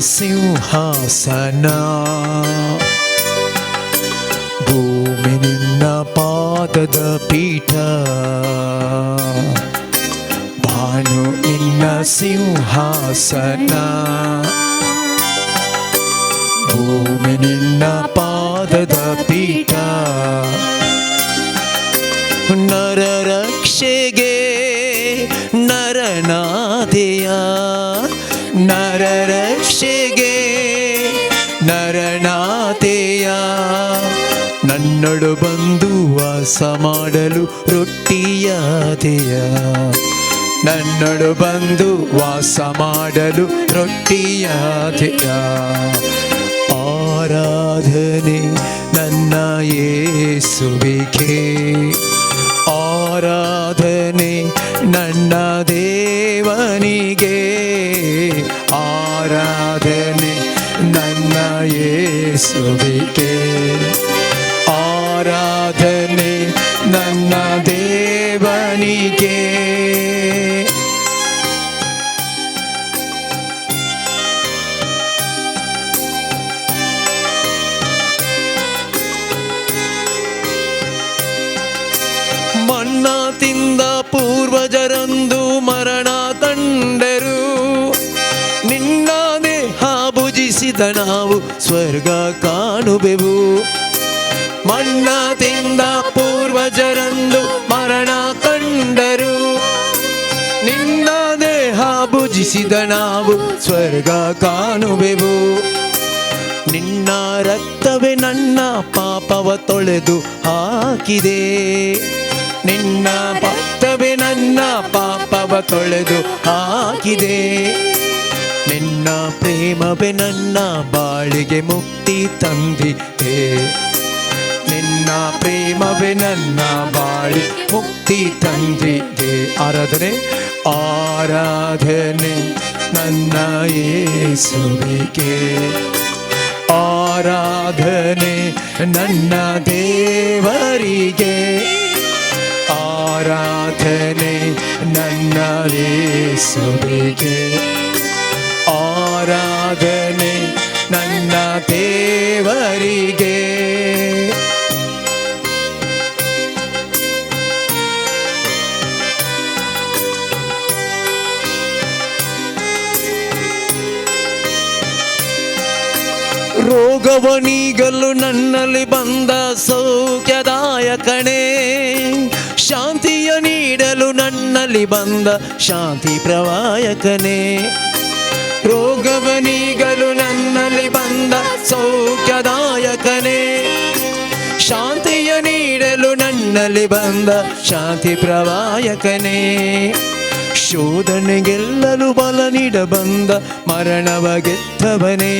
ಸಿಂಹಾಸನ, ಭೂಮಿ ನಿನ್ನ ಪಾದದ ಪೀಠ. ಬಾನು ನಿನ್ನ ಸಿಂಹಾಸನ, ಭೂಮಿ ನಿನ್ನ ಪಾದದ ಪೀಠ. ನರ ರಕ್ಷೆಗೆ ನರನಾದೆಯ, ನರ ರಕ್ಷೆಗೆ ನರನಾದೆಯ. ನನ್ನೊಳು ಬಂದು ವಾಸ ಮಾಡಲು ರೊಟ್ಟಿಯಾದೆಯ, ನನ್ನೊಳು ಬಂದು ವಾಸ ಮಾಡಲು ರೊಟ್ಟಿಯಾದೆಯ. ಆರಾಧನೆ ನನ್ನ ಯೇಸುವಿಗೆ, ಆರಾಧನೆ ನನ್ನ ದೇವನಿಗೆ, ಆರಾಧನೆ ನನ್ನ ಯೇಸುವಿಗೆ, ಆರಾಧನೆ ನನ್ನ ದೇವನಿಗೆ. ಮನ್ನ ತಿಂದ ಪೂರ್ವಜರಂದು ಮರಣ ಕಂಡರು, ನಿನ್ನ ದೇಹ ಭುಜಿಸಿದ ನಾವು ಸ್ವರ್ಗ ಕಾಣುವೆವು. ಮನ್ನ ತಿಂದ ಪೂರ್ವಜರಂದು ಮರಣ ಕಂಡರು, ನಿನ್ನ ದೇಹ ಭುಜಿಸಿದ ನಾವು ಸ್ವರ್ಗ ಕಾಣುವೆವು. ನಿನ್ನ ರಕ್ತವೇ ನನ್ನ ಪಾಪವ ತೊಳೆದು ಹಾಕಿದೆ, ನಿನ್ನ ರಕ್ತವೇ ನನ್ನ ಪಾಪವ ತೊಳೆದು ಹಾಕಿದೆ. ನಿನ್ನ ಪ್ರೇಮವೇ ನನ್ನ ಬಾಳಿಗೆ ಮುಕ್ತಿ ತಂದಿದೆ, ನಿನ್ನ ಪ್ರೇಮವೇ ನನ್ನ ಬಾಳಿ ಮುಕ್ತಿ ತಂದಿದೆ. ಆರಾಧನೆ, ಆರಾಧನೆ ನನ್ನ ಯೇಸುವಿಗೆ, ಆರಾಧನೆ ನನ್ನ ದೇವರಿಗೆ, ಆರಾಧನೆ ನನ್ನ ಯೇಸುವಿಗೆ, ಆರಾಧನೆ ನನ್ನ ದೇವರಿಗೆ. ರೋಗವ ನೀಗಲು ನನ್ನಲ್ಲಿ ಬಂದ ಸೌಖ್ಯದಾಯಕನೇ, ಶಾಂತಿಯ ನೀಡಲು ನನ್ನಲ್ಲಿ ಬಂದ ಶಾಂತಿ ಪ್ರವಾಯಕನೇ. ರೋಗವ ನೀಗಲು ನನ್ನಲ್ಲಿ ಬಂದ ಸೌಖ್ಯದಾಯಕನೇ, ಶಾಂತಿಯ ನೀಡಲು ನನ್ನಲ್ಲಿ ಬಂದ ಶಾಂತಿ ಪ್ರವಾಯಕನೇ. ಶೋಧನೆ ಗೆಲ್ಲಲು ಬಲ ನೀಡ ಬಂದ ಮರಣವ ಗೆದ್ದವನೇ,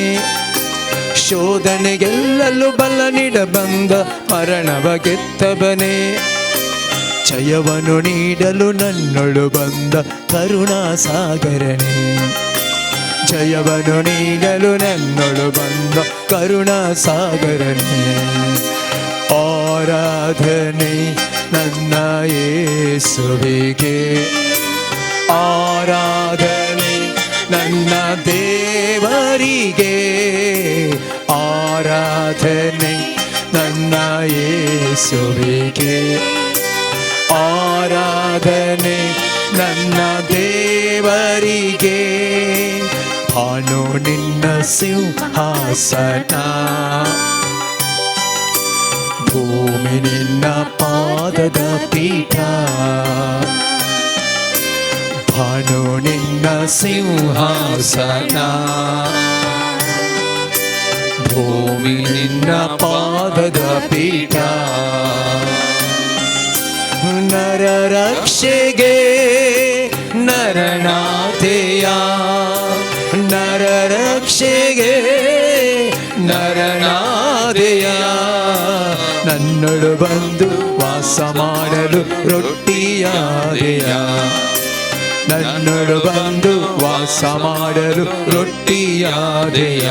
ಶೋಧನೆ ಗೆಲ್ಲಲು ಬಲ ನೀಡ ಬಂದ ಮರಣವ ಗೆದ್ದವನೇ. ಜಯವನ್ನು ನೀಡಲು ನನ್ನೊಳು ಬಂದ ಕರುಣಾ ಸಾಗರನೇ, ಜಯವನ್ನು ನೀಡಲು ನನ್ನೊಳು ಬಂದ ಕರುಣಾ ಸಾಗರನೇ. ಆರಾಧನೆ ನನ್ನ ಯೇಸುವಿಗೆ, ಆರಾಧನೆ ನನ್ನ ದೇವರಿಗೆ, ಆರಾಧನೆ ನನ್ನ ಯೇಸುವಿಗೆ, ಆರಾಧನೆ ನನ್ನ ದೇವರಿಗೆ. ಭಾನು ನಿನ್ನ ಸಿಂಹಾಸನ, ಭೂಮಿ ನಿನ್ನ ಪಾದದ ಪೀಠ. ಭಾನು ನಿನ್ನ ಸಿಂಹಾಸನ, ಭೂಮಿ ನಿನ್ನ ಪಾದದ ಪೀಠ. ನರ ರಕ್ಷೆಗೆ ನರನಾಥೆಯ, ನರ ರಕ್ಷೆಗೆ ನರನಾದೆಯ. ನನ್ನೊಳು ಬಂದು ವಾಸ ಮಾಡಲು ರೊಟ್ಟಿಯಾದೆಯ, ನನ್ನೊಳು ಬಂದು ವಾಸ ಮಾಡಲು ರೊಟ್ಟಿಯಾದೆಯ.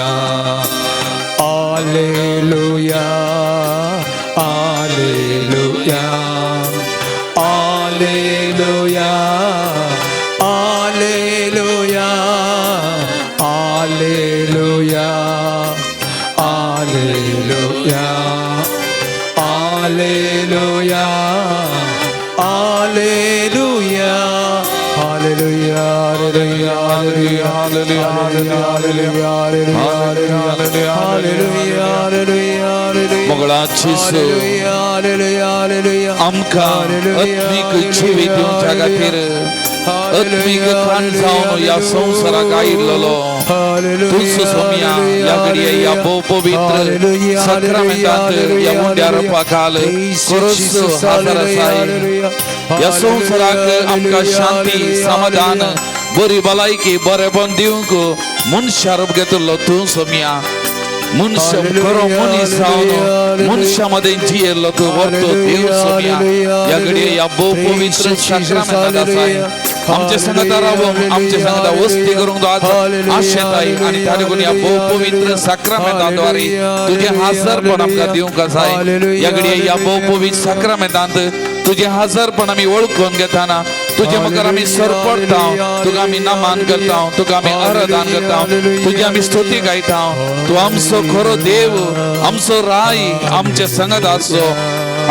ಆಲೇಲುಯಾ, ಆಲೇಲುಯಾ, ಆಲೇಲುಯಾ, ಆಲೇಲುಯಾ, ಆಲೇಲುಯಾ. Hallelujah, hallelujah, hallelujah, hallelujah, hallelujah, hallelujah, hallelujah, hallelujah. मोगळाची सु Hallelujah, hallelujah, hallelujah. आमकां आत्मीक जिवीत दिवच्या खातीर आत्मीक खाण जावन ह्या संवसाराक आयिल्लो तूंच सोम्या ह्या घडये ह्या भोव पवित्र सक्रामेंतांत ह्या मुंड्या रोपा खाल खरोच हाजर आसाय. ह्या संवसाराक आमकां शांती, समाधान, बरी भलायकी, बरेपण दिवंक मनशा रूप घेतिल्लो तूं सोम्या. मनशा खरो मनीस जावन मनशा मदें जियेल्लो तूं व्हरतो देव सोम्या. ह्या घडये ह्या भोव पवित्र साक्रामेंतांत आसाय. आमच्या सांगाता रावूंक, आमच्या सांगाता वस्ती करूंक तूं आज आशेताय आनी त्या देखून ह्या भोव पवित्र साक्रामेंताद्वारे तुजें हाजरपण आमकां दिवंक आसाय. ह्या घडये ह्या भोव पवित्र साक्रामेंतांत तुजें हाजरपण आमी वळखून घेताना तुजे मुखार आमी सरपडटा, तुका आमी नमान करता, तुका आमी आराधन करता, तुजी आमी स्तुती गायता. तूं आमचो खरो देव, आमचो राय, आमचे संगत आसचो,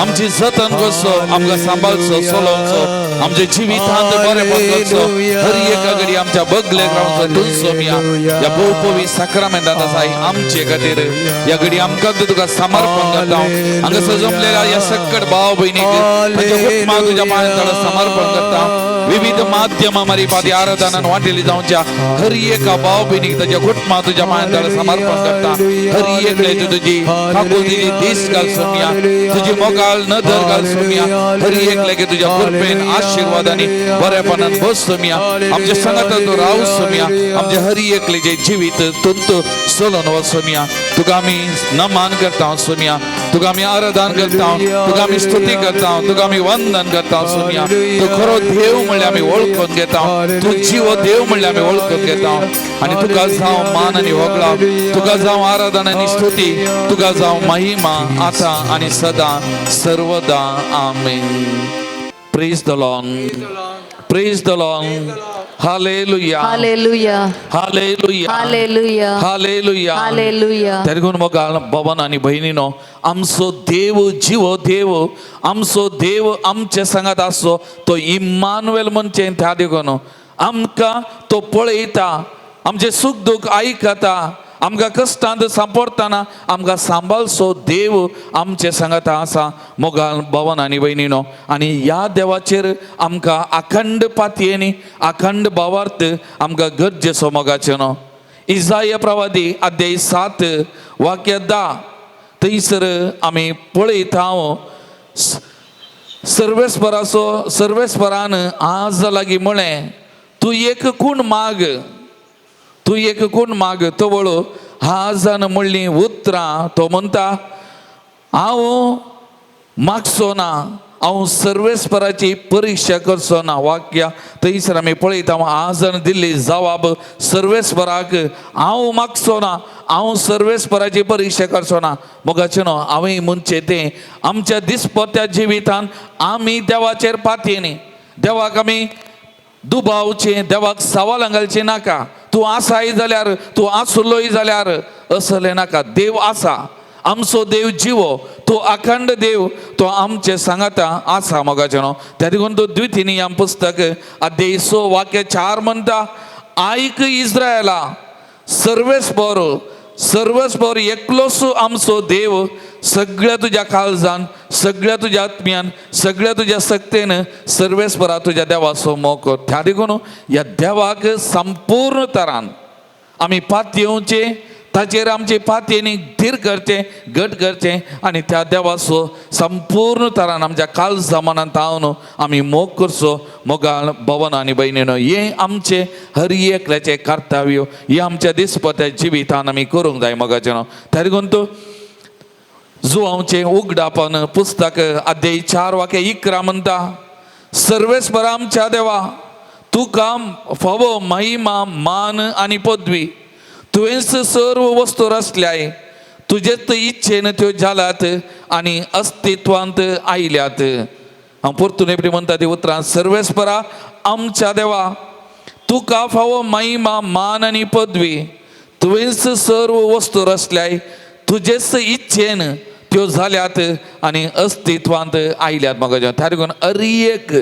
आमची जतन करचो, आमकां सांबाळचो, चलोवचो, आमच्या जिवितांत बरेपण करचो, हर एका घडी आमच्या बगलेक रावचो तूं सोम्या. ह्या भोव पवित्र साक्रामेंतांत आसाय आमचे खातीर. ह्या घडी आमकां तुका समर्पण करता. हांगासर जमलेल्या ह्या सक्कड भाव भयणीक तांच्या कुटुंबाक तुज्या पांयां तळा समर्पण करता. विविध माध्यमां मार्फत आराधनान वांटेली जावच्या हर एका भाव भयणीक ताच्या कुटुंबाक तुज्या पांयां तळा समर्पण करता. हर एकले तुजी काकुळतीची दीस घाल सोम्या, तुजी मोगाळ नदर घाल सोम्या. हर एकल्याक तुज्या कृपेन, आशिर्वादांनी, बरेपणान बस सोम्या. आमच्या संगात तूं राव सोम्या. आमच्या हर एकल्याचें जिवीत तुंत चलोवन वच सोम्या. तुका आमी नमान करता सोम्या, तुका आमी आराधन करता, तुका आमी स्तुती करता, तुका आमी वंदन करता सोम्या. तूं खरो देव म्हणल्यार आमी वळखून घेता, तूं जिवो देव म्हणल्यार आमी वळखून घेता. आनी तुका जावं मान आनी होगळा, तुका जावं आराधन आनी स्तुती, तुका जावं महिमा, आतां आनी सदां सर्वदा. आमेन. Praise the Lord, praise the Lord. Hallelujah. Hallelujah. Hallelujah. Hallelujah. Hallelujah. Hallelujah. तेरगून मोगाळ भवन आनी भयणीनो, आमचो देव जिवो देव, आमचो देव आमचे सांगात आसचो तो इम्मानुएल म्हणचे. त्या देखून आमकां तो पळयता, आमचें सूख दूख आयकता, आमकां कश्टांत सांपडटना आमकां सांबाळचो देव आमचे सांगाता आसा. मोगाळ भवन आनी भयणीनो, आनी ह्या देवाचेर आमकां अखंड पातयेनी, अखंड भावार्थ आमकां गरजेचो मोगाचें न्हू. इजाय प्रवादी अध्याय 7 वाक्य 10 थंयसर आमी पळयता, सर्वेस्पराचो सर्वेस्परान आज लागीं म्हळें, तूं एक खूण माग, तूं एक खूण माग. तवळ आजान म्हणलीं उतरां तो म्हणटा, हांव मागचो ना, हांव सर्वेस्पराची परिक्षा करचो ना. वाक्य थंयसर आमी पळयता, आजान दिल्ली जवाब सर्वेस्पराक, हांव मागचो ना, हांव सर्वेस्पराची परिक्षा करचो ना. मोगाचें न्हू, हांवें म्हणचें तें आमच्या दिसपत्या जिवितान आमी देवाचेर पातयेनी, देवाक आमी दुबावचें, देवाक सवाल घालचें नाका. तूं आसाय जाल्यार, तूं आसलोय जाल्यार असलें नाका. देव आसा, आमचो देव जिवो, तो अखंड देव, तो आमचे सांगाता आसा. मोगाचें न्हू, त्या देखून तो द्वितीय नियम पुस्तक अध्याय 6 वाक्य 4 म्हणटा, आयक इस्रायला, सर्वेस्पर सर्वेस्पर एकलोच आमचो देव. सगळ्या तुज्या काळजान, सगळ्या तुज्या आत्म्यान, सगळ्या तुज्या सक्तेन सर्वेस्परा तुज्या देवाचो मोग कर. त्या देखून ह्या देवाक संपूर्ण तरान आमी पातयेवचें, ताचेर आमचे पातयेनी धीर करचें, घट करचें आनी त्या देवाचो संपूर्ण तरान आमच्या काळजा मनांत तावन आमी मोग करचो. मोगाळ भवन आनी भयणीनो, हें आमचें हर एकल्याचें कर्तव्य, हें आमच्या दिसपत्या जिवितान आमी करूंक जाय. मोगाचें न्हू, त्या देखून तूं जुवांचें उगडापन पुस्तक अध्याय 4 वाक्य 11 म्हणटा, सर्वेस्पर आमच्या देवा, तुका फावो महिमा, मान आनी पदवी. तुवेंच सर्व वस्तू रचल्याय, तुजेच इच्छेन त्यो जाल्यात आनी अस्तित्वांत आयल्यात. हांव परतून एकटी म्हणटा ती उतरां, सर्वेस्परा आमच्या देवा, तुका फावो महिमा, मान आनी पदवी. तुवेंच सर्व वस्तू रचल्याय, तुजेच इच्छेन त्यो जाल्यात आनी अस्तित्वांत आयल्यात. म्हाका त्या देखून हर एक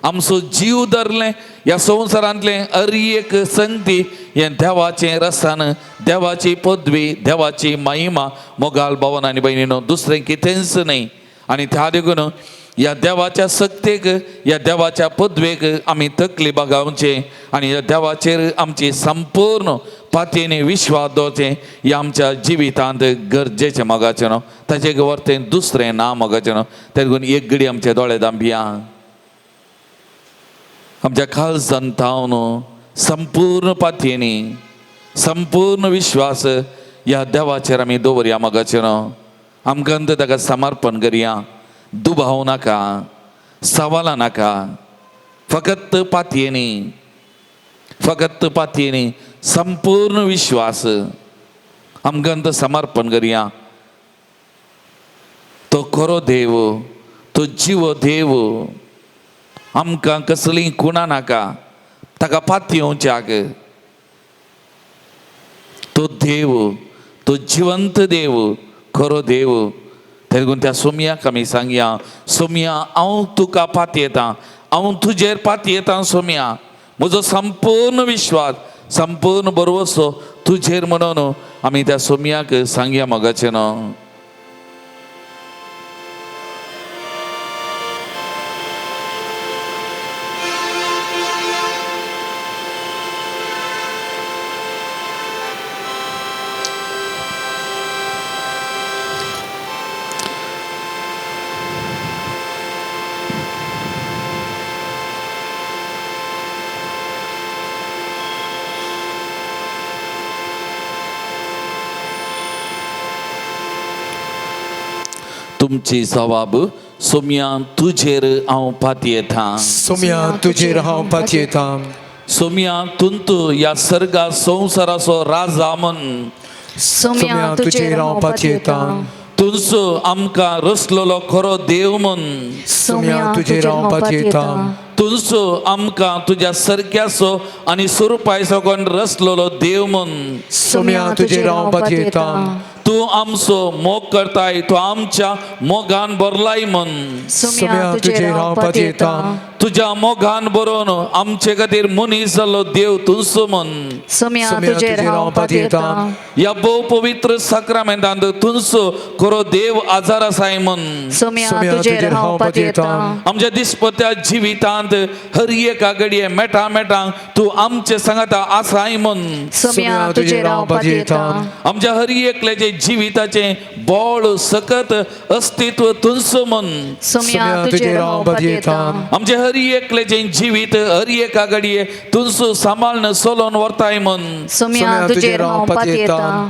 आमचो जीव धरलें ह्या संवसारांतलें हर एक संगती हें देवाचें रसान, देवाची पदवी, देवाची महिमा मोगाल भवन आनी भयणीनो, दुसरें कितेंच न्हय. आनी त्या देखून ह्या देवाच्या सक्तेक, ह्या देवाच्या पदवेक आमी तकली बागावचे आनी ह्या देवाचेर आमची संपूर्ण पातयेनी विश्वास दवरचें. ह्या आमच्या जिवितांत गरजेचें मोगाचें न्हू, ताचे वरतें दुसरें ना मोगाचें न्हू. ते देखून एक घडी आमचे दोळे दांपया, आमच्या काळजान तावन संपूर्ण पातयेनी संपूर्ण विश्वास ह्या देवाचेर आमी दवरया मोगाचें न्हू. आमकां ताका समर्पण करया, दुबाव नाका, सवालां नाका, फकत पातयेनी, फकत पातयेनी संपूर्ण विश्वास आमकां समर्पण करया. तो खरो देव, तो जिवो देव, आमकां कसलीं खुणां नाका, ताका पातयेवच्याक. तो देव, तो जिवंत देव, खरो देव. तेगून त्या सोमयाक आमी सांगया, सोमया हांव तुका पातयेतां, हांव तुजेर पातयेतां सोमया, म्हजो संपूर्ण विश्वास, संपूर्ण भरवसो तुजेर म्हणून आमी त्या सोमयाक सांगया मोगाचें न्हू. तुमची जवाब सोमया तुजेर हांव पातयेतां, सोमया तुजेर हांव पातयेतां, सोमया तुंतू ह्या सर्गा संवसाराचो राजा म्हण, सोमया तुजेर हांव पातयेतां, तुंचो आमकां रसलेलो खरो देव म्हण, सोमया तुजेर हांव पातयेतां, तुंचो आमकां तुज्या सरक्याचो आनी स्वरुपायचो कोण रसलेलो देव म्हण, सोमया तुजेर हांव पातयेतां, तूं आमचो मोग करताय, तूं आमच्या मोगान भरलाय म्हण, सोमया तुजेर हांव पातयेतां, तुज्या मोगान बरोवन आमचे खातीर मनीस जाल्लो देव तुंचो म्हण, सोमया तुजेर हांव पातयेतां, ह्या भोव पवित्र साक्रामेंतांत तुंचो खरो देव आजार आसाय म्हण, सोमया तुजेर हांव पातयेतां, आमच्या दिसपत्या जिवितांत हर एका घडये मेटा मेटांक तूं आमचे सांगाता आसाय म्हण, सोमया तुजेर हांव पातयेतां, आमच्या हर एकल्याचे जिविताचें बळ सकत अस्तित्व तुंचो म्हण, सोमया तुजेर हांव पातयेतां, आमचे हर एकल्याचें जिवीत हर एका घडये तुंचो सांबाळून चलोवन व्हरताय म्हण, सोमया तुजेर हांव पातयेतां,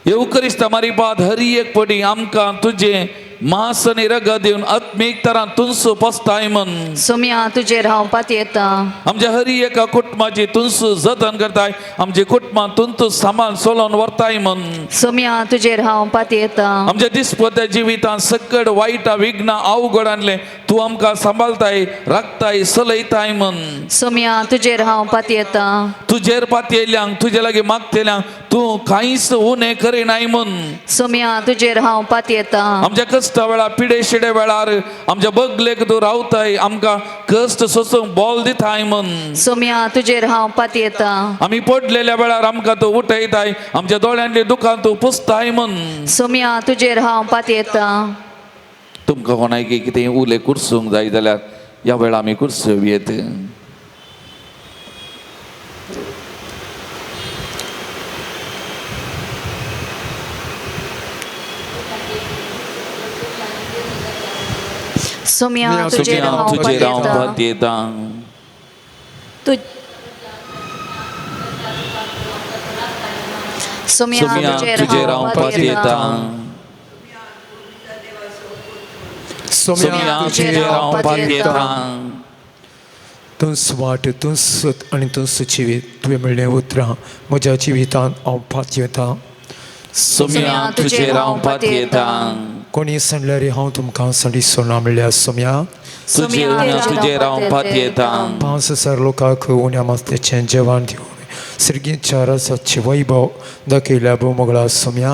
येवकरिस्ता मारी पाद हर एक पटी आमकां तुजें मांस आनी रगत दिवन आत्मीक तरान तुंचो पोसताय म्हण, सोमया तुजेर हांव पातयेतां, आमच्या हर एका कुटुंबाची तुंचो जतन करताय, आमचे कुटुंबां तुंचो सांबाळ चलोवन व्हरताय म्हण, सोमया तुजेर हांव पातयेतां, आमच्या दिसपत्या जिवितांत सकट वायटा विघ्नां अवघडांतलें तूं आमकां सांबाळताय, राखताय, चलयताय म्हण, सोमया तुजेर हांव पातयेतां, तुजेर पातयेल्यांक, तुजे लागीं मागतेल्यांक तूं कांयच उणें करिनाय म्हण, सोमया तुजेर हांव पातयेतां, आमच्या कश्टा वेळार पिडे शिडे वेळार आमच्या बगलेक तूं रावताय, आमकां कश्ट सोसूंक बोल दिताय म्हण, सोमया तुजेर हांव पातयेतां, आमी पडलेल्या वेळार आमकां तूं उठयताय, आमच्या दोळ्यांतली दुकां तूं पुसताय म्हण. सोमया तुजेर हांव पातयेतां. तुमकां कोणाक कितें उले कुर्सूंक जाय जाल्यार ह्या वेळार आमी कुर्सू येत. सोमया तुजेर सोमया हांव तुजेर हांव पातयेतां, पातयेतां, सोमया सोमया तुजेर हांव पातयेतां, सोमया तुजेर हांव पातयेतां. तूंच वाट, तूंच सत आनी तूंच जिवीत, तुवें म्हणलें उतरां म्हज्या जिवितांत हांव पातयेतां. सोमया तुजेर हांव पातयेतां, कोणी सांगल्यार हांव तुमकां सांडी सोडना म्हणल्यार सोमया तुजेर हांव पातयेतां. 5000 लोकांक उण्या मास्त्याचें जेवण दिवन सर्गीत 4000 वैभव दाखयल्या भोव मोगळा सोमया.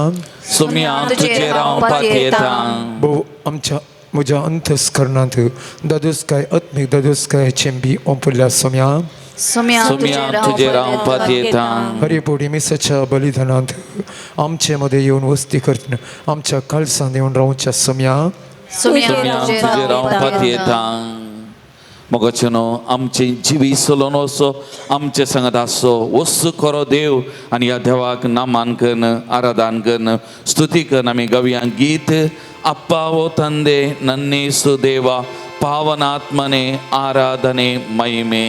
सोमया तुजेर हांव पातयेतां. भोव आमच्या म्हज्या अंतस्करणांत दादोसकाय आत्मीक दादोसकायाचें बी ओंपल्या सोम्या. सोम्या सोम्या तुजेर हांव पातयेतां. हरे बोडी मिसाच्या बलिदानांत आमचे मदें येवन वस्ती करतना आमच्या काळसांत येवन रावच्या सोम्या. सोम्या सोम्या तुजेर हांव पातयेतां. मोगाचेनो आमचे जिवी चलोवन वचो, आमचे सांगत आसचो वस्तू खरो देव आनी ह्या देवाक नामान कन्न आराधन कन्न स्तुती कन्न आमी गावया गीत अप्पा ओ ತಂದೆ ನನ್ನೇಸು ದೇವ ಪಾವನಾತ್ಮನೆ ಆರಾಧನೆ ಮಹಿಮೆ.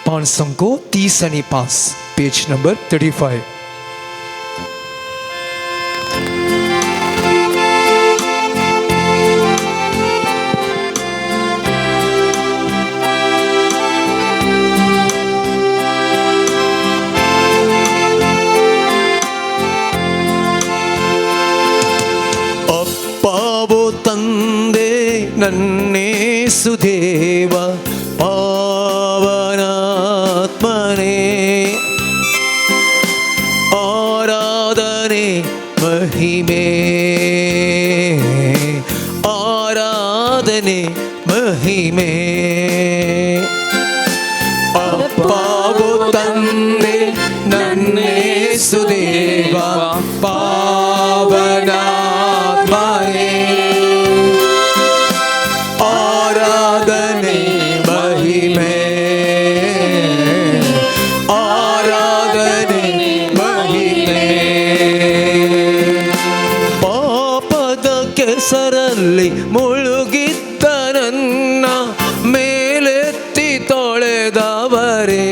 पान संको 35, पेज नंबर 35. ಅಪ್ಪಾವೋ ತಂದೆ ನನ್ನೇಸು ದೇವ ಪಾವನಾತ್ಮನೇ ಆರಾಧನೆ ಮಹಿಮೆ, ಆರಾಧನೆ ಮಹಿಮೆ. ಅಪ್ಪಾವೋ ತಂದೆ ನನ್ನೇಸು ದೇವ ಪಾವನಾತ್ಮನೇ ಆರಾಧನೆ ಮಹಿಮೆ, ಆರಾಧನೆ ಮಹಿಮೆ. ಪಾಪದ ಕೆಸರಲ್ಲಿ ಮುಳುಗಿದ್ದ ನನ್ನ ಮೇಲೆತ್ತಿ ತೊಳೆದವರೇ,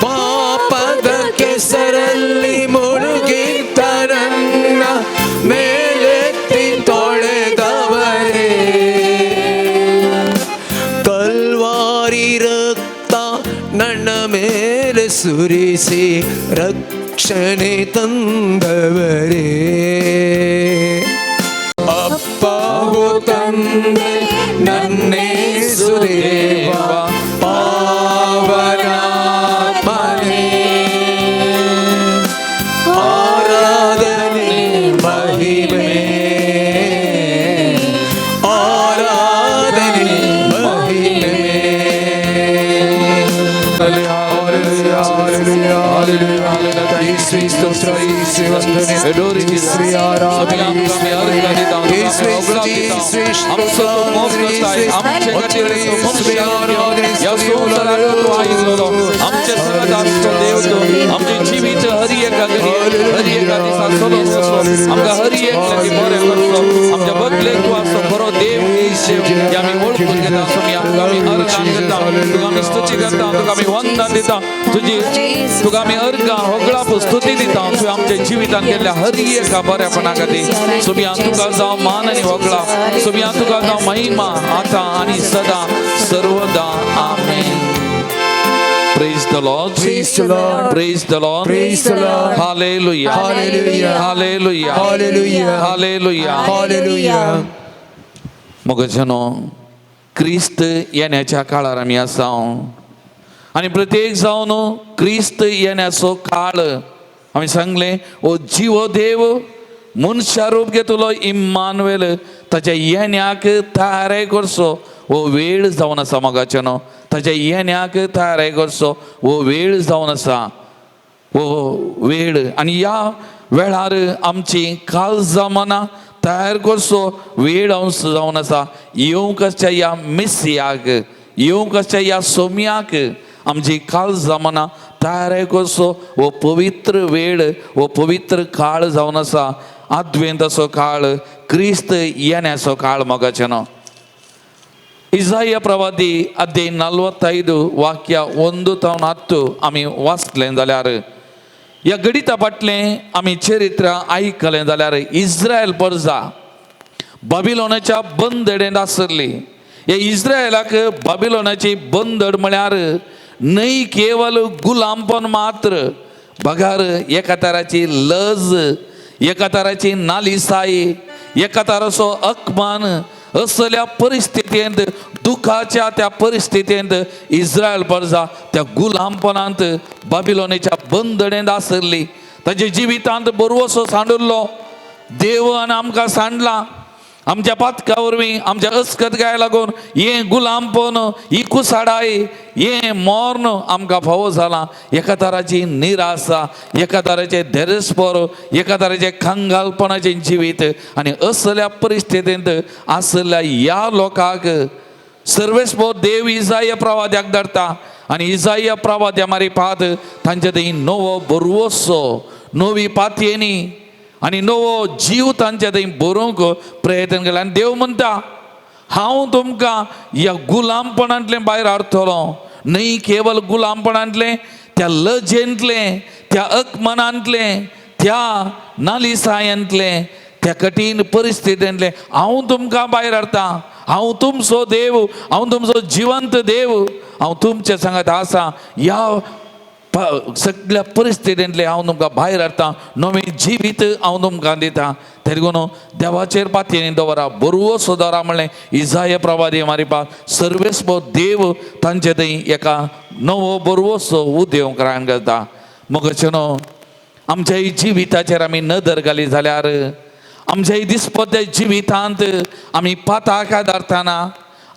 ಪಾಪದ ಕೆಸರಲ್ಲಿ ಮುಳುಗಿದ್ದ ನನ್ನ ಮೇಲೆತ್ತಿ ತೊಳೆದವರೇ, ಕಲ್ವಾರಿ ರಕ್ತ ನನ್ನ ಮೇಲೆ ಸುರಿಸಿ ರಕ್ಷಣೆ ತಂದವರೇ. ಅಪ್ಪಾವು ತಂದೆ ನನ್ನೇಸು ದೇವ ಪಾವನಾತ್ಮನೇ ಆರಾಧನೆ ಮಹಿಮೆ, ಆರಾಧನೆ ಮಹಿಮೆ. ಯೇಸುವೆ ಸ್ತೋತ್ರ, ಯೇಸುವೆ ವಂದನೆ, ಯೇಸುವೆ ಆರಾಧನೆ, ಯೇಸುವೆ ಸ್ತುತಿ, ಯೇಸುವೆ ಸ್ತೋತ್ರ, ಯೇಸುವೆ ಸ್ತುತಿ, ಆರಾಧನೆ. ह्या संवसाराक तूं आयिल्लो आमचे सांगात आसचो देव तूं आमचे जिवीत हर एका घडये हर एका दिसा चलोवन वचो, आमकां हर एकल्याचें बरें करचो, आमच्या बदलेक तूं आसचो खरो देव देव हे आमी वळखून घेता. सोम्या तुका आमी अर्गां करता, तुका आमी स्तुती करता, तुका आमी वंदन दिता, तुजी तुका आमी अर्गां होगळाप स्तुती दिता. तुवें आमच्या जिवितान केल्ल्या हर एका बऱ्यापणा खातीर सोम्या तुका जावं मान आनी होगळाप, सोम्या तुका जावं महिमा आतां आनी सदां सर्वदा. आमेन. Praise the Lord. Praise the Lord. Praise the Lord. Praise the Lord. Hallelujah. Hallelujah. Hallelujah. Hallelujah. Hallelujah. Hallelujah. मोगजनो क्रिस्त येण्याच्या काळार आमी आसा आनी प्रत्येक जावन क्रिस्त येण्याचो काळ आमी सांगलें ओ जिवो देव मनशा रूप घेतलो इम्मानुएल ताच्या येण्याक तयार करचो हो वेळ जावन आसा. मोगाचेनो ताच्या येण्याक तयार करचो हो वेळ जावन आसा, हो वेळ आनी ह्या वेळार आमची काळजां मनां तयार करचो वेळ अंश जावन आसा. येवंक आसच्या ह्या मिसियाक, येवंक आसच्या ह्या सोम्याक आमची काळजां मनां तयार करचो हो पवित्र वेळ, हो पवित्र काळ जावन आसा. आद्वेंताचो काळ, क्रिस्त येण्याचो काळ. मोगाचेनो इजाया प्रवादी अध्याय 45 वाक्य 1 तावन 10 आमी वाचलें जाल्यार ह्या गणिता फाटलें आमी चरित्र आयकलें जाल्यार इस्रायल प्रजा बाबिलोनाच्या बंदडेंत आसली. ह्या इस्रायलाक बाबिलोनाची बंदड म्हळ्यार न्हय केवल गुलामपण मात्र, बगार एका तराची लज, एका तराची नालिसाई, एका तराचो अपमान. असल्या परिस्थितींत, दुखाच्या त्या परिस्थितींत इस्रायल प्रजा त्या गुलामपणांत बाबिलोनेच्या बंदडेंत आसली. ताच्या जिवितांत बरोसो सांडुल्लो देवान आमकां सांडला. आमच्या पातका वरवीं आमच्या अस्कत गाय लागून हें गुलामपण ही कुसाडाय हें मर्ण आमकां फावो जालां. एका तराची निराशा, एका तराचें धेरस्पर, एका तराचें कंगालपणाचें जिवीत. आनी असल्या परिस्थितींत आसल्या ह्या लोकांक सर्वेस्पर देव इजाय प्रवाद्याक धाडटा आनी इजाय प्रवाद्या मारिपात तांचे थंय नवो बरवसो, नवी पातयेनी आनी नवो जीव तांच्या थंय बरोवंक प्रयत्न केला. आनी देव म्हणटा हांव तुमकां ह्या गुलामपणांतलें भायर हाडटलो. न्हय केवल गुलामपणांतलें, त्या लजेंतलें, त्या अकमनांतलें, त्या नालिसायेंतलें, त्या कठीण परिस्थितींतलें हांव तुमकां भायर हाडटा. हांव तुमचो देव, हांव तुमचो जिवंत देव, हांव तुमच्या सांगात आसा. ह्या सगळ्या परिस्थितींतलें हांव तुमकां भायर हाडटा, नवें जिवीत हांव तुमकां दिता. तरी देखून देवाचेर पातयेनी दवरा, बरवसो दवरा म्हणलें इजाय प्रवादी मारिपाक सर्वेस्पर देव तांचे थंय एका नवो बरवसो उदेव करान करता. मगचे न्हू आमच्या जिविताचेर आमी नदर घाली जाल्यार आमच्या दिसपट्ट्या जिवितांत आमी पाताक आदारतना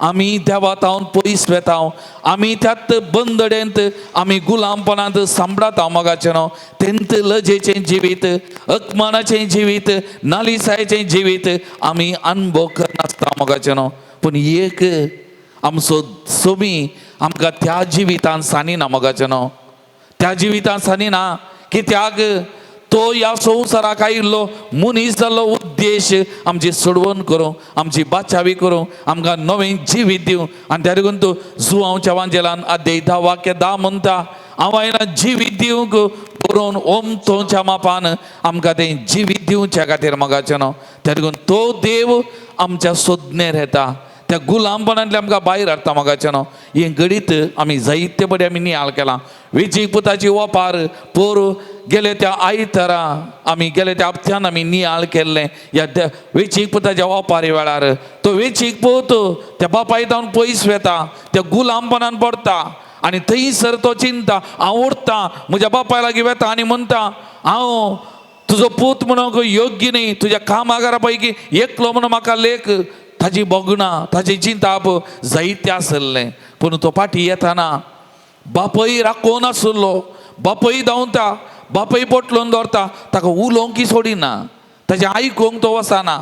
आमी देवा तावन पयस वेता, आमी त्यात बंदडेंत, आमी गुलामपणांत सांबडाता. मोगाचें न्हू तेंत लजेचें जिवीत, अकमानाचें जिवीत, नालिसायेचें जिवीत आमी अनुभव करनासता मोगाचें न्हू. पूण एक आमचो सोमी आमकां त्या जिवितान सांगिना मोगाचें न्हू, त्या जिवितान सांगिना. कित्याक तो ह्या संवसाराक आयिल्लो मनीस जाल्लो उद्देश आमची सोडवण करूं, आमची बाचावी करूं, आमकां नवें जिवीत दिवं. आनी त्या देखून तो जुवांवच्या वांजेलान अध्याय 10 वाक्य 10 म्हणटा हांव आयला जिवीत दिवंक बरोवन ओमतोच्या मापान आमकां तें जिवीत दिवच्या खातीर मोगाचें न्हू. त्या देखून तो देव आमच्या सोदनेर येता, त्या गुलामपणांतले आमकां भायर हाडटा मोगाचें न्हू. हें घडीत आमी जायते बरें आमी नियाळ केलां. वेचीक पुताची ओपार पोर गेले त्या आयतारा आमी गेले त्या हप्त्यान आमी नियाळ केल्लें ह्या वेचीक पुताच्या ओपारी वेळार. तो वेचीक पूत त्या बापाय जावन पयस वेता, त्या गुलामपणान पडटा आनी थंयसर तो चिंता हांव उरता म्हज्या बापाय लागीं वेता आनी म्हणटा हांव तुजो पूत म्हणूंक योग्य न्ही, तुज्या कामागारा पैकी एकलो म्हणून म्हाका लेख. ताजी भोगणां, ताजी चिंताप जायते आसलें. पूण तो फाटीं येताना बापय राखून आसलो, बापय धांवता, बापय पोटलोन दवरता, ताका उलोवंक सोडिना, ताजें आयकूंक तो वचना,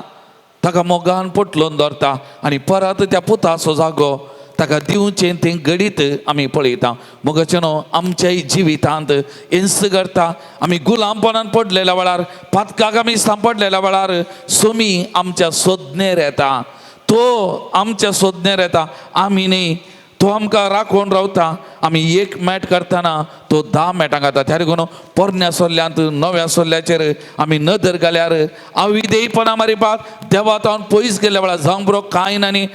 ताका मोगान पोटलोन दवरता आनी परत त्या पुताचो जागो ताका दिवचें तें घडीत आमी पळयता. मोगाचें न्हू आमच्याय जिवितांत हिंस करता. आमी गुलामपणान पडलेल्या वेळार, पातकाक आमी सांपडलेल्या वेळार सोमी आमच्या सोदनेर येता, तो आमच्या सोदनेर येता, आमी न्ही. तो आमकां राखून रावता. आमी एक मॅट करतना तो 10 मॅटां घाता. त्या देखून पोरण्या सोल्ल्यांत नव्या सोल्ल्याचेर आमी नदर घाल्यार अविधेयपणा मारिपाक देवा तावन पयस गेल्ल्या वेळार जावं बरो कांय आनी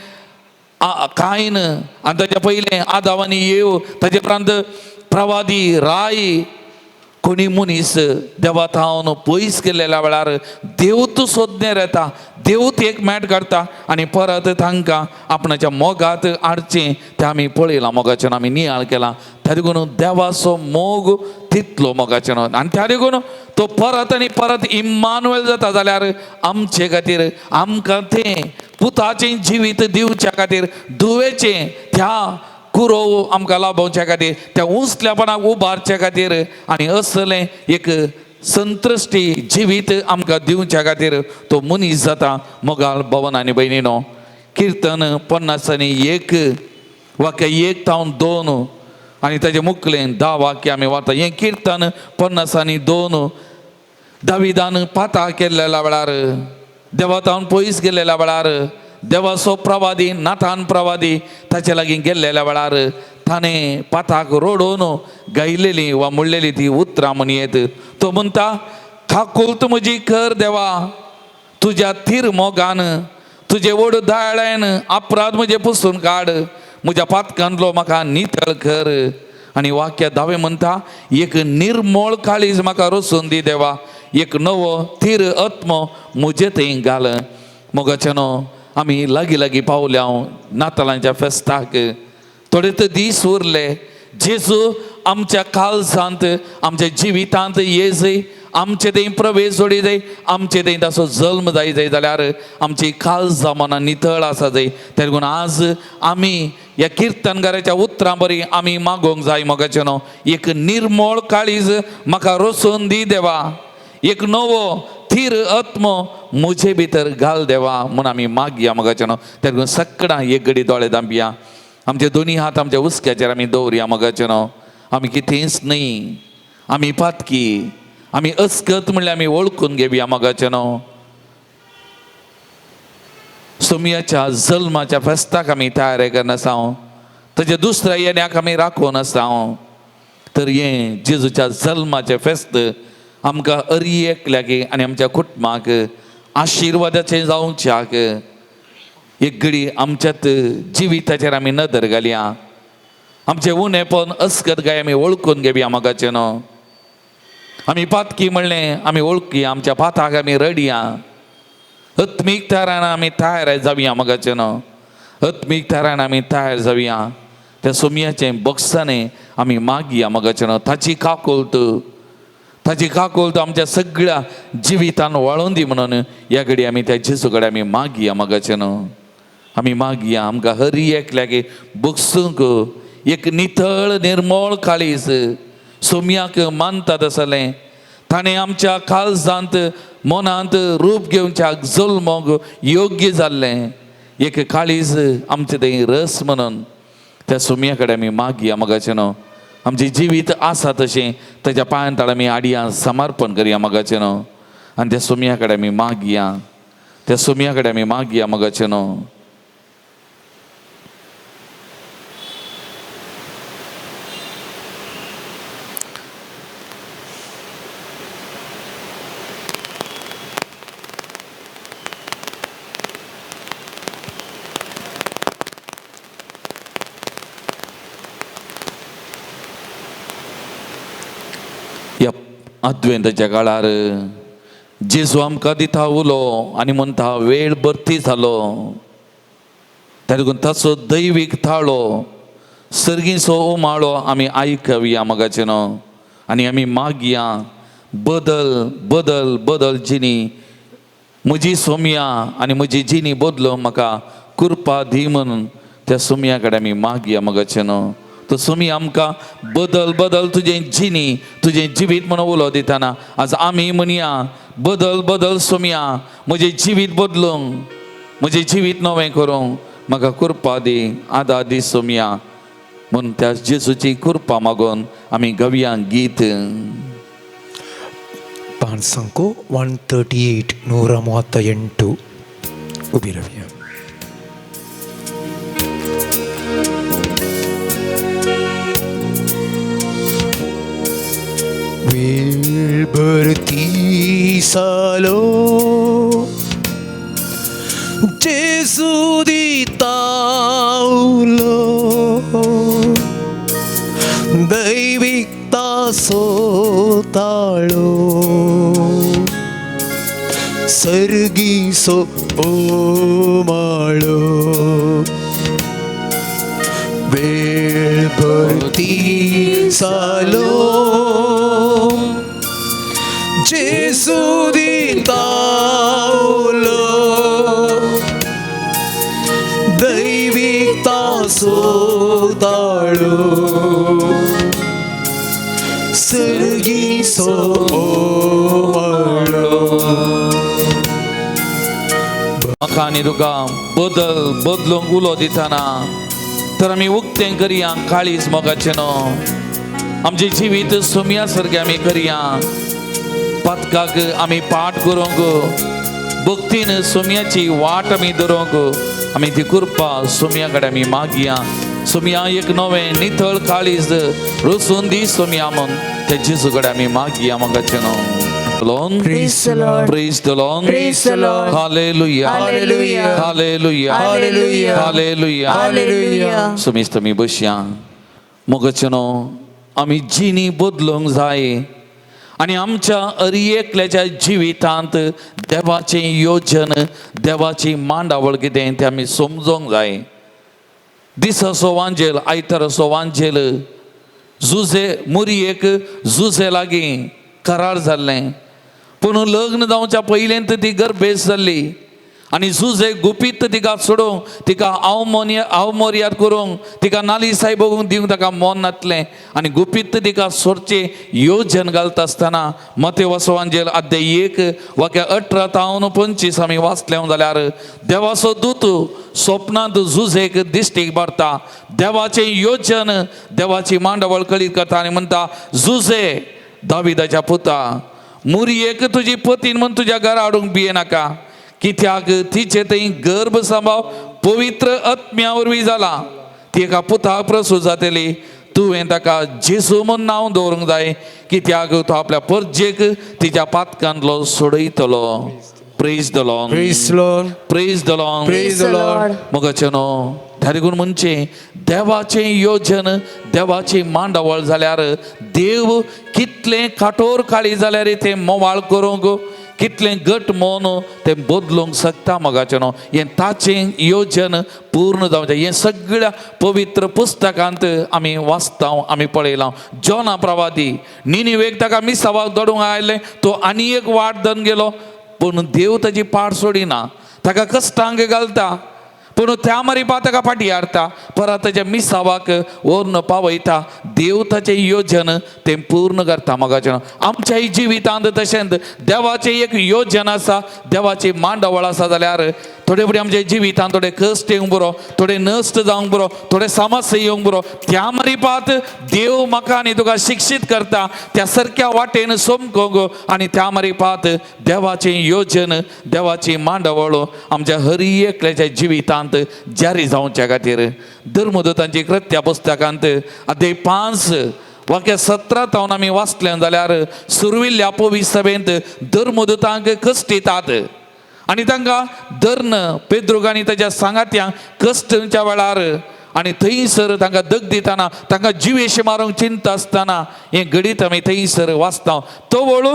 कायन आनी ताच्या पयलें आदाव आनी येव, ताचे उपरांत प्रवादी राय, कोणी मनीस देवा थावन पयस गेल्ल्या वेळार देव तूं सोदनेर येता, देव ती एक मॅट काडटा आनी परत तांकां आपणाच्या मोगात हाडचें तें आमी पळयलां. मोगाचें आमी नियाळ केलां. त्या देखून देवाचो मोग तितलो मोगाचें न्हू. आनी त्या देखून तो परत आनी परत इम्मानुएल जाता जाल्यार आमचे खातीर आमकां तें पुताचें जिवीत दिवच्या खातीर, धुवेचें त्या कुरोव आमकां लाभोवच्या खातीर, त्या उंचल्यापणाक उबारच्या खातीर आनी असलें एक संत्रश्टी जिवीत आमकां दिवच्या खातीर तो मनीस जाता. मोगाळ भवन आनी भयणीनो, किर्तन 51 वाक्य 1 तावन 2 आनी ताजे मुखलें 10 वाक्य आमी वाचता. हें किर्तन 52 दाविदान पाता केल्ल्या वेळार, देवा तावन पयस गेल्ल्या वेळार, देवाचो प्रवादी नाथान प्रवादी ताचे लागीं गेल्लेल्या वेळार ताणें पाताक रोडोवन गायलेली वा म्हणलेली ती उतरां म्हणयेत. तो म्हणटा काकुळट म्हजी कर देवा तुज्या थीर मोगान, तुजे व्हड दयाळान अपराध म्हजे पुसून काड, म्हज्या पातकांतलो म्हाका नितळ कर. आनी वाक्य 10 म्हणटा एक निर्मळ काळीज म्हाका रचून दी देवा, एक नवो थीर आत्मो म्हजे थंय घाल. मोगाचें न्हू आमी लागीं लागीं पावल्या नातालांच्या फेस्ताक, थोडे तर दीस उरले. जेजू आमच्या काळजांत आमच्या जिवितांत येजय, आमचे थंय प्रवेश जोडी जाय, आमचे थंय ताचो जल्म जाय जाय जाल्यार आमची काळजां मनां नितळ आसा जाय. तेका लागून आज आमी ह्या किर्तनकाराच्या उतरां बरी आमी मागोवंक जाय मोगाचें न्हू, एक निर्मळ काळीज म्हाका रचून दी देवा, एक नवो थीर आत्मो म्हजे भितर घाल देवा म्हूण आमी मागया मोगाचें न्हू. तेका लागून सगळां एक घडी दोळे धांपया, आमचे दोनी हात आमच्या हुस्क्याचेर आमी दवरया मोगाचें न्हू. आमी कितेंच न्हय, आमी पातकी, आमी अस्कत म्हणल्यार आमी वळखून घेवया मोगाचें न्हू. सोमयाच्या जल्माच्या फेस्ताक आमी तयार करनासा, ताच्या दुसऱ्या येण्याक आमी राखून आसा. तर हें जेजूच्या जल्माचें फेस्त आमकां अरी एकल्याक आनी आमच्या कुटुंबाक आशिर्वादाचें जावच्याक एक घडी आमच्यात जिविताचेर आमी नदर घालया, आमचें उणेपण अस्कत गाय आमी वळखून घेवया मोगाचें न्हू. आमी पातकी म्हणलें आमी वळखुया, आमच्या पाताक आमी रडया, आत्मीक तरान आमी तयार जावया मोगाचें न्हू. आत्मीक तरान आमी तयार जावया, त्या सोमयाचें बक्षाणें आमी मागया मोगाचें न्हू. ताची काकुळट, ताची काकुळट आमच्या सगळ्या जिवितान वळोवन दी म्हणून ह्या घडी आमी त्या जेजू कडेन आमी मागया मोगाचें न्हू. आमी मागया आमकां हरी एकल्याक बगसूंक एक नितळ निर्मळ काळीज सोमयाक मानतात आसलें, ताणें आमच्या काळजांत मनांत रूप घेवच्याक जल्मोंक योग्य जाल्लें एक काळीज आमचें थंय रस म्हणून त्या सोमया कडेन आमी मागया मोगाचें न्हू. आमचें जिवीत आसा तशें ताच्या पांयां तळा आमी आडया समर्पण करया मोगाचें न्हू. आनी त्या सोमया कडेन आमी मागया, त्या सोमया कडेन आमी मागया मोगाचें न्हू. ह्या आद्वेंताच्या काळार जेजू आमकां दिता उलो आनी म्हणटा वेळ भरती जालो. ताका लागून ताचो दैवीक थाळो सर्गीचो उमाळो आमी आयकवया मोगाचें न्हू. आनी आमी मागया बदल बदल बदल जिणी म्हजी सोमया आनी म्हजी जिणी बदलो म्हाका कृपा दी म्हणून त्या सोमया कडेन आमी मागया मोगाचें न्हू. तो सोमी आमकां बदल बदल तुजें जिणी तुजें जिवीत म्हणून उलो दितना आज आमी म्हणया बदल बदल सोमया म्हजें जिवीत बदलूंक, म्हजें जिवीत नवें करूंक म्हाका कृपा दी, आदार दी सोमया म्हूण त्या जेजूची कृपा मागून आमी गवया गीत. पांच 138 138 उबी रावया. वेळ भरती सालो जेजू दिता उलो दैवीक तासो ताळो सर्गीसो ओमाळो वेळ भरती सालो जेजू दिता उलो दैवीक तासो ताळो सर्गीसो ओमाळो. म्हाका आनी तुका बदल बदलूंक उलो दितना तर आमी उक्तें करया काळीज मोगाचें न्हू. आमचें जिवीत सोमया सारकें आमी करया, पातकाक आमी पाठ करूंक, भक्तीन सोमयाची वाट आमी धरूंक आमी ती कृपा सोमया कडेन आमी मागया. सोमया एक नवें नितळ काळीज रचून दी सोमया म्हूण त्या जेजू कडेन आमी मागया मोगाचें न्हू. Lord. Praise the Lord. Praise the Lord. Praise the Lord. Hallelujah. Hallelujah. Hallelujah. Hallelujah. Hallelujah. Hallelujah. सुमिस्त आमी बसया मोगाचें न्हू. आमी जिणी बदलूंक जाय आनी आमच्या अरिएकल्याच्या जिवितांत देवाचें योजन देवाची मांडावळ कितें तें आमी समजोंक जाय. दिसाचो वांजेल आयताराचो वांजेल जुजे मुरयेक जुजे लागीं करार जाल्लें. पूण लग्न जावच्या पयलेंत ती गर्भेस जाल्ली आनी जुजे गुपीत तिका सोडूंक, तिका आवमोर्याद करूंक, तिका नाली बघूंक दिवंक ताका मन नातलें आनी गुपीत तिका सोडचें योजन घालता आसतना मते वसवांजेल अध्याय 1 वाक्य 18 तावन 25 आमी वाचलें जाल्यार देवाचो दूत स्वप्नांत जुजेक दिश्टीक भरता. देवाचें योजन देवाची मांडावळ कळीत करता आनी म्हणटा, जुजे दाविदाच्या पुता, मुरयेक तुजी पतीन म्हूण तुज्या घरा हाडूंक भिये नाका, कित्याक तिचे थंय गर्भ सांबाव पवित्र आत्म्या वरवीं जाला. ती एका पुताक प्रसूत जातली, तुवें ताका जेजू म्हूण नांव दवरूंक जाय, कित्याक तो आपल्या परजेक तिच्या पातकांतलो सोडयतलो. Praise the Lord. Praise Lord. Praise the Lord. Praise the Lord. मोगाचे न्हू, त्या देखून म्हणचें देवाचें योजन देवाची मांडावळ जाल्यार देव कितलें काठोर काळी जाल्यार तें मोवाळ करूंक, कितलें घट मन तें बदलूंक शकता. मोगाचें न्हू, हें ताचें योजन पूर्ण जावचें हें सगळ्या पवित्र पुस्तकांत आमी वाचता, आमी पळयलां. जोना प्रवादी निनिवेक ताका मिसावाक दडूंक आयलें, तो आनी एक वाट धरून गेलो, पूण देव ताची पाड सोडिना, ताका कश्टांक घालता, पूण त्या मरिपा ताका फाटी हाडटा, परत ताच्या मिसावाक व्हरून पावयता. देव ताचें योजन तें पूर्ण करता. मोगाचें, आमच्याय जिवितांत तशेंच देवाचें एक योजन आसा, देवाची मांडावळ आसा जाल्यार थोडे फुडें आमच्या जिवितांत थोडे कश्ट येवंक बरो, थोडे नश्ट जावंक बरो, थोडे समस्या येवंक बरो, त्या मरिपात देव म्हाका आनी तुका शिक्षीत करता त्या सारक्या वाटेन समकोंक आनी त्या मरिपात देवाचें योजन देवाची मांडावळ आमच्या हर एकल्याच्या जिवितांत जारी जावच्या खातीर. धर्मदूतांची कृत्या पुस्तकांत अध्याय 5 वाक्य 17 तावन आमी वाचलें जाल्यार सुरविल्ल्या पवित्र सभेंत धर्मदूतांक कश्ट येतात आनी तांकां धर्न पेद्रूक आनी ताच्या सांगात्यांक कश्टच्या वेळार आनी थंयसर तांकां दग दितना तांकां जिवेशी मारूंक चिंता आसतना हें घडीत आमी थंयसर वाचता. तवळ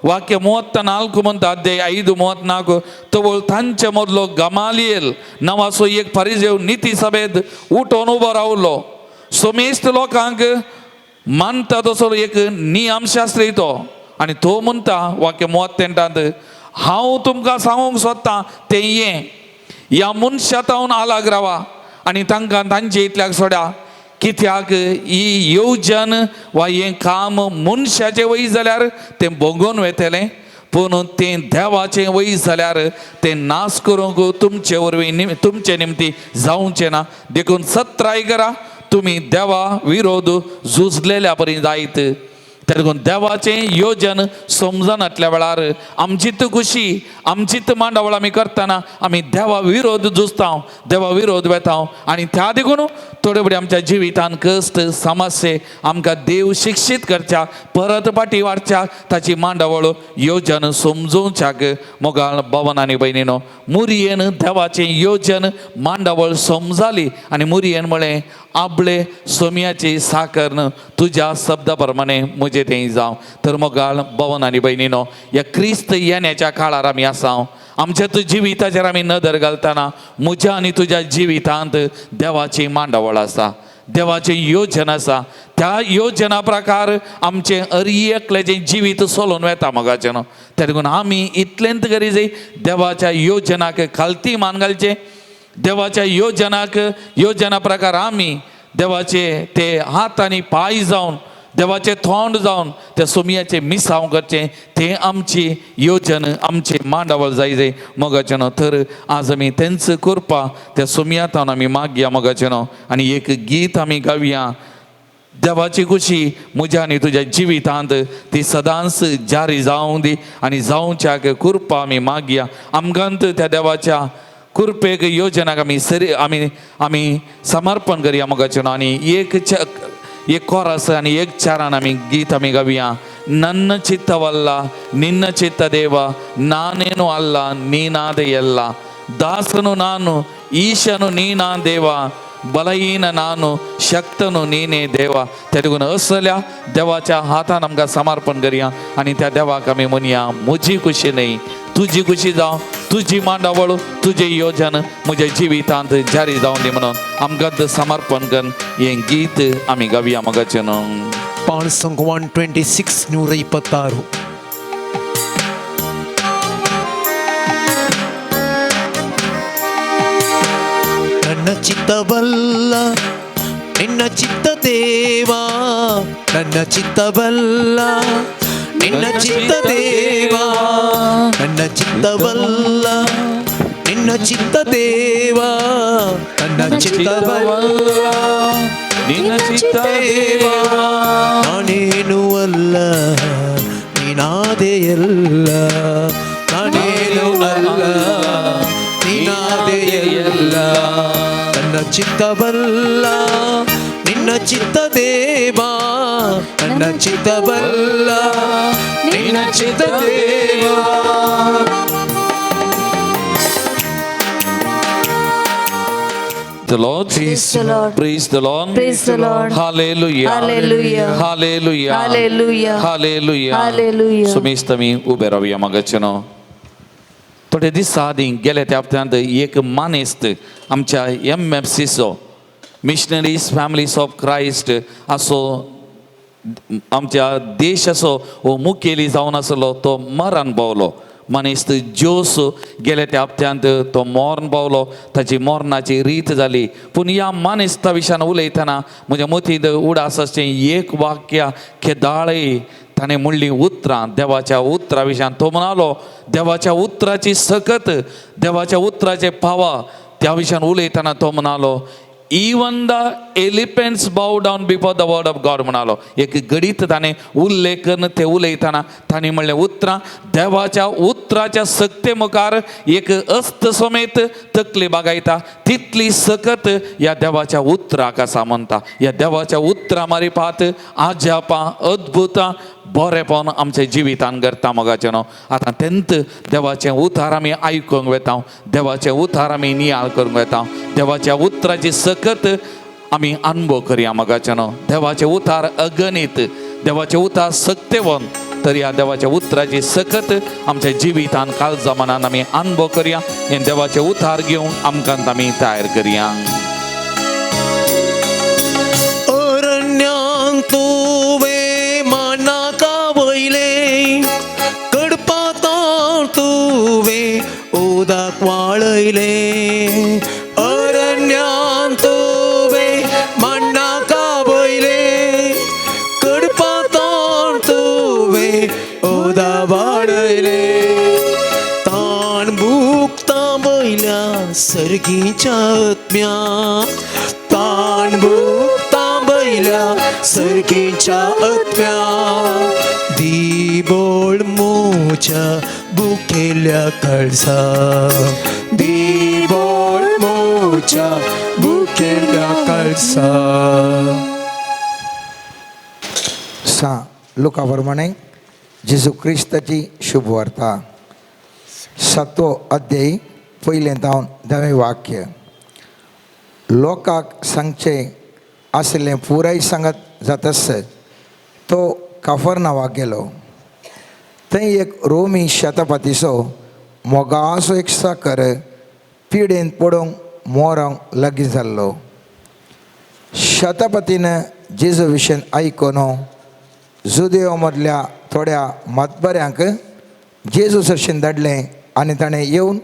वाक्य 34 म्हणटा, अध्याय 5 34, तवळ तांचे मदलो गमालियल नांवाचो एक फारिजेव निती सभेंत उठोवन उबो रावलो. समेस्त लोकांक मानता तसो एक नियमशास्त्री तो आनी तो म्हणटा वाक्य 38, हांव तुमकां सांगूंक सोदतां तें हें, ह्या मनशा तावन आलाग रावा आनी तांकां तांचे इतल्याक सोडा, कित्याक ही येवजण वा हें काम मनशाचें वय जाल्यार तें भोंगोन वेतलें, पूण तें देवाचें वय जाल्यार तें नाश करूंक तुमचे वरवीं तुमचे निमती जावचें ना. देखून सत्राय करा, तुमी देवा विरोध झुजलेल्या परी जायत. देखून देवाचें योजन समजनातल्या वेळार आमचीत खुशी आमचीत मांडावळ आमी करतना आमी देवा विरोध झुजता, देवा विरोध वेता आनी त्या देखून थोडे फुडें आमच्या जिवितान कश्ट समस्ये आमकां देव शिक्षीत करच्या, परत फाटी वाडच्या, ताची मांडावळ योजन समजोवच्याक. मोगाळ भवन आनी भयणीनो, मुरयेन देवाचें योजन मांडावळ समजाली आनी मुरयेन म्हळें, आपले सोम्याची साकर तुज्या शब्दा प्रमाणे म्हजें तें जावं. तर मोगाळ भवन आनी भयणीनो, ह्या क्रिस्त येण्याच्या काळार आमी आसा. आमच्या तूं जिविताचेर आमी नदर घालतना म्हज्या आनी तुज्या जिवितांत देवाची मांडावळ आसा, देवाचें योजन आसा. त्या योजना प्रकार आमचें अर एकल्याचें जिवीत चलोवन वेता मोगाचें न्हू. त्या देखून आमी इतलेंत करी जाय, देवाच्या योजनाक खालती मान घालचें. देवाच्या योजनाक योजना प्रकार आमी देवाचे ते हात आनी पांय जावन, देवाचें तोंड जावन त्या सोमयाचें मिसांव करचें, तें आमची योजन आमची मांडावळ जाय जाय मोगाचें न्हू. तर आज आमी तेंच करपा त्या सोमयातान आमी मागया मोगाचें न्हू आनी एक गीत आमी गावया. देवाची खुशी म्हज्या आनी तुज्या जिवितांत ती सदांच जारी जावं दी आनी जावच्याक कृपा आमी मागया. आमकां त्या देवाच्या कृपेक योजनाक आमी सरी आमी आमी समर्पण करया मोगाचें न्हू. आनी एक कोरस आनी एक चारान आमी गीत आमी गावया. ನನ್ನ ಚಿತ್ತವಲ್ಲ ನಿನ್ನ ಚಿತ್ತ ದೇವ, ನಾನೇನು ಅಲ್ಲ ನೀನಾದ ಎಲ್ಲ, ದಾಸನು ನಾನು ಈಶನು ನೀನಾ ದೇವ, बलहीन ನಾನು शक्तनु नीने देवा. त्या देखून असल्या देवाच्या हातान आमकां समर्पण करया आनी त्या देवाक आमी म्हणया, म्हजी खुशी न्हय तुजी खुशी जावं, तुजी मांडावळ तुजें योजन म्हज्या जिवितांत जारी जावं दी म्हणून आमकां समर्पण कर हें गीत आमी गावया मोगाचें न्हू. ಪಾಲ್ಸಂಗ್ 126 126. ನನ್ನ ಚಿತ್ತವಲ್ಲ ನಿನ್ನ ಚಿತ್ತ ದೇವಾ, ನನ್ನ ಚಿತ್ತವಲ್ಲ ನಿನ್ನ ಚಿತ್ತ ದೇವಾ, ನನ್ನ ಚಿತ್ತವಲ್ಲ ನಿನ್ನ ಚಿತ್ತ ದೇವಾ, ನನ್ನ ಚಿತ್ತವಲ್ಲ ನಿನ್ನ ಚಿತ್ತ ದೇವಾ. ನಾನೇನು ಅಲ್ಲ ನೀನಾದೆಯಲ್ಲ, ನಾನೇನು ಅಲ್ಲ ನೀನಾದೆಯಲ್ಲ, ನನ್ನ ಚಿತ್ತವಲ್ಲ ನಿನ್ನ ಚಿತ್ತ ದೇವಾ, ನನ್ನ ಚಿತ್ತವಲ್ಲ ನಿನ್ನ ಚಿತ್ತ ದೇವಾ. The Lord. Praise the Lord. Praise the Lord. Praise the Lord. Hallelujah. Hallelujah. Hallelujah. Hallelujah. Hallelujah. Hallelujah. सुमेस्त आमी उबे रावया मागाचेनो. थोडे दिसा आदीं गेले त्या हप्त्यांत एक मानेस्त आमच्या एम एफ सीचो मिशनरीज फॅमिलीज ऑफ क्रायस्ट असो आमच्या देशाचो हो मुखेली जावन आसलो तो मरण पावलो. मानेस्त जोस गेले त्या हप्त्यांत तो मरण पावलो, ताची मरणाची रीत जाली. पूण ह्या मानेस्ता विशयान उलयतना म्हज्या मतींत उडास आसचें एक वाक्य केदाळे ताणें म्हणलीं उतरां देवाच्या उतरा विशयान. तो म्हणालो देवाच्या उतराची सकत, देवाच्या उतराचें पावा त्या विशयान उलयतना तो म्हणालो even the elephants bow down before the word of God म्हणालो. एक गडीत ताणें उल्लेख करून ते उलयतना ताणें म्हणलें उतरां देवाच्या उतराच्या सक्ते मुखार एक अस्त समेत तकली बागायता तितली सकत ह्या देवाच्या उतराक आसा म्हणटा. ह्या देवाच्या उतरां मारिपात आजापां अद्भुतां बरेपण आमच्या जिवितान करता मोगाचें न्हू. आतां तेंत देवाचें उतार आमी आयकूंक वेता, देवाचें उतार आमी नियाळ करूंक वेता, देवाच्या उतराची सकत आमी अनुभव करया मोगाचें न्हू. देवाचें उतार अगणीत, देवाचें उतार सक्तेवन, तर ह्या देवाच्या उतराची सकत आमच्या जिवितान काळजा मनान आमी अनुभव करया. हें देवाचें उतार घेवन आमकां आमी तयार करया. अरण्यांत तुवें मानाका वयलें, कडपातां तुवें उदक वाळयलें. अरण्यांत तुवें मानाका वयलें, कडपातां तुवें उदक वाळयलें. ताण भुकता वयल्या सर्गीच्या आत्म्या, ताण भुकता वयल्या सर्गीच्या आत्म्या, दिबोळ मोच्या बुकेल्या कळसा, दिबोळ मोच्या बुकेल्या कळसा. सा लुका प्रमाणे जेजू क्रिस्ताची शुभवार्ता, 7वो अध्याय पयलें जावन 10वें वाक्य. लोकांक सांगचें आशिल्लें पुराय सांगत जातासत तो काफरनावाक गेलो. थंय एक रोमी शतपतीचो मोगासो एक साकर पिडेन पडूंक मोरोंक लागीं जाल्लो. शतपतीन जेजू विशयन आयकून जुदेव मदल्या थोड्या मतबऱ्यांक जेजू सरशीन धाडलें आनी ताणें येवन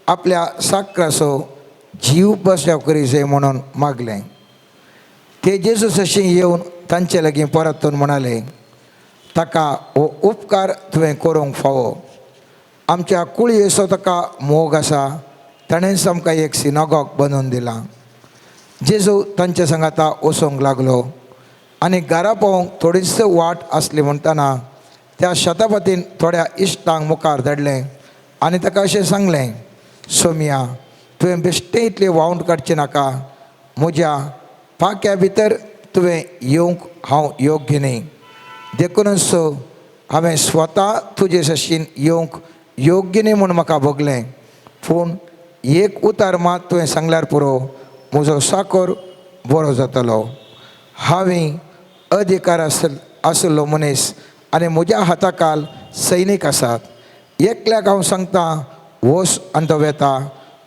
आपल्या साकराचो जीव बसल्याव करी जाय म्हणून मागलें. ते जेजू सरशीं येवन तांचे लागीं परतून म्हणाले, ताका हो उपकार तुवें करूंक फावो. आमच्या कुळयेचो ताका मोग आसा, ताणेंच आमकां एक सिनागॉग बांदून दिलां. जेजू तांच्या सांगाता वचूंक लागलो आनी घरा पावोवंक थोडीच वाट आसली म्हणटना त्या शतपतीन थोड्या इश्टांक मुखार धाडलें आनी ताका अशें सांगलें, सोमिया तुवें बेश्टें इतलें वावंट काडचें नाका, म्हज्या पाक्या भितर तुवें येवंक हांव योग्य न्ही, देखूनच हांवें स्वता तुजे सशीन येवंक योग्य न्ही म्हूण म्हाका भोगलें, पूण एक उतार मात तुवें सांगल्यार पुरो, म्हजो साकर बरो जातलो. हांवें अधिकार आशिल्लो मनीस आनी म्हज्या हाताखाल सैनीक आसात. एकल्याक हांव सांगता वच आनी तो वेता,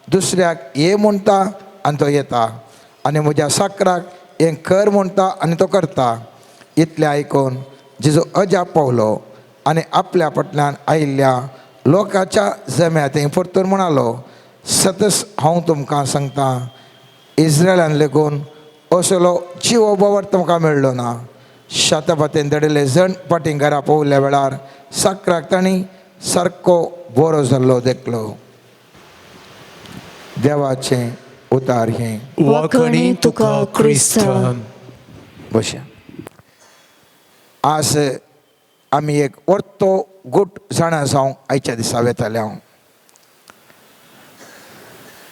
दुसऱ्याक ये म्हणटा आनी तो येता, आनी म्हज्या साकराक हें कर म्हणटा आनी तो करता. इतलें आयकून जेजू अजाप पावलो आनी आपल्या फाटल्यान आयिल्ल्या लोकांच्या जम्या थंय परतून म्हणालो, सतस हांव तुमकां सांगता, इस्रायलान लेगून असलो जिवो बोवाळ तुमकां मेळ्ळो ना. शातापातेन दडिल्ले जण फाटीं घरा पावल्या वेळार साकराक तांणी सारको बरो जाल्लो देखलो. देवाचें उतार हें. वाखणी तुका क्रिस्तान. बशा. आज आमी एक वर्तो गुट जाणा जावंक आयच्या दिसा वेताले. हांव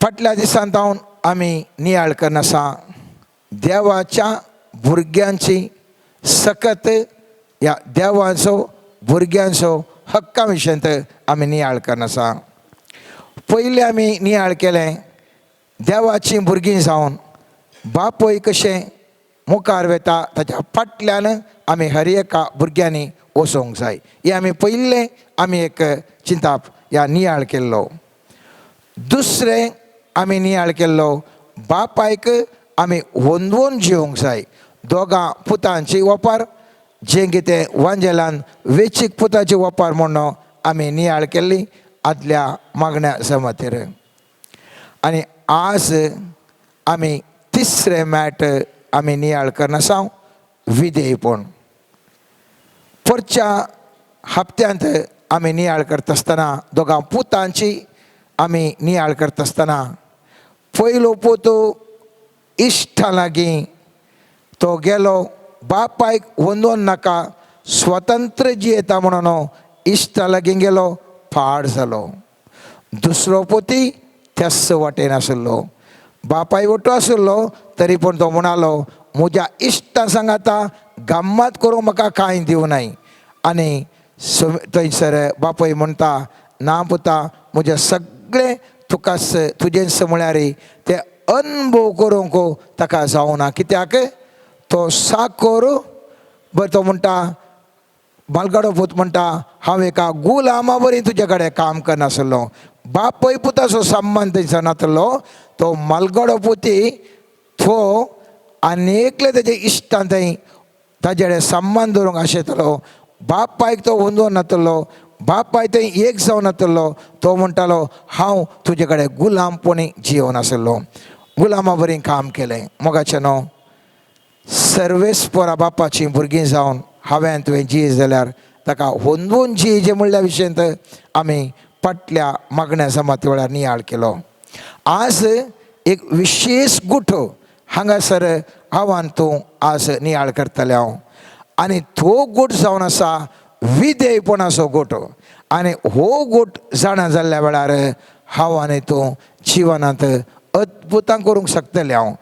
फाटल्या दिसान जावन आमी नियाळ करनासा देवाच्या भुरग्यांची सकत ह्या देवाचो भुरग्यांचो हक्का विशयांत आमी नियाळ करनासा. पयलीं आमी नियाळ केलें देवाचीं भुरगीं जावन बापूय कशें मुखार वेता ताच्या फाटल्यान आमी हर एका भुरग्यांनी वचोंक जाय. हें आमी पयलें आमी एक चिंताप ह्या नियाळ केल्लो. दुसरें आमी नियाळ केल्लो बापायक आमी वंदवून जिवंक जाय. दोगां पुतांची वपार जें कितें वांजेलान वेचीक पुताची वपार म्हणून आमी नियाळ केल्ली आदल्या मागण्या जमातीर. आनी आज आमी तिसरें मॅट आमी नियाळ करनासा विधेयपण. परच्या हप्त्यांत आमी नियाळ करता आसतना दोगां पुतांची आमी नियाळ करता आसतना पयलो पूत इश्टा लागीं तो गेलो, बापायक वंदोन नाका स्वतंत्र जियेता म्हणून इश्टा लागीं गेलो, पाड जालो. दुसरो पोती त्याच वाटेन आशिल्लो, बापाय वटो आशिल्लो तरी पूण तो म्हणालो म्हज्या इश्टां सांगाता गम्मत करूंक म्हाका कांय दिवं नाय. आनी थंयसर बापूय म्हणटा ना पुता म्हजें सगळें तुकाच तुजेंच म्हळ्यार ते अनुभव करूंक ताका जावना. कित्याक तो साकोर बरें तो म्हणटा मालगाडो पूत म्हणटा हांव एका गुलामा बरी तुजे कडेन काम करनासलो. बापूय पुताचो संबंद थंयसर नासलो. तो मालगाडो पुती तो आनी एकले तेजे इश्टान थंय ताजे कडेन संबंद दवरूंक आशेतालो. बापायक तो वंदोवन नातलो, बापाय थंय एक जावन नातलो. तो म्हणटालो हांव तुजे कडेन गुलामपणी जियोन आसलो, गुलामा बरी काम केलें. मोगाचें न्हू सर्वेस्परा बापाचीं भुरगीं जावन हांवें तुवें जिये जाल्यार ताका वंदून जियेचें म्हणल्या विशयांत आमी फाटल्या मागण्या जमाती वेळार नियाळ केलो. आज एक विशेश गुट हांगासर हांव तूं आज नियाळ करतलें हांव. आनी तो गूट जावन आसा विधेयपणाचो गूट. आनी हो गूट जाणा जाल्ल्या वेळार हांव आनी तूं जिवनांत अद्भुतां करूंक शकतलें. हांव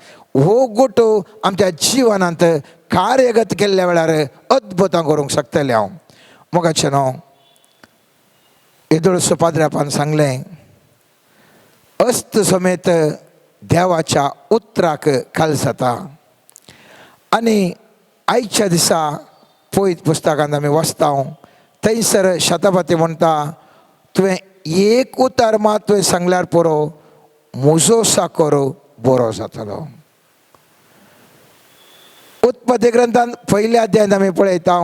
हो गूट आमच्या जिवनांत कार्यगत केल्ल्या वेळार अद्भुतां करूंक शकतलें. हांव मोगाचें न्हू येदोळसो पाद्र्यापान सांगलें अस्त समेत देवाच्या उतराक खाल जाता. आनी आयच्या दिसा पयत पुस्तकांत आमी वाचता थंयसर शतपती म्हणटा तुवें एक उतार मात तुवें सांगल्यार पुरो म्हजो साकोर बरो जातलो. उत्पत्ती ग्रंथान पयल्या अध्यायांत आमी पळयता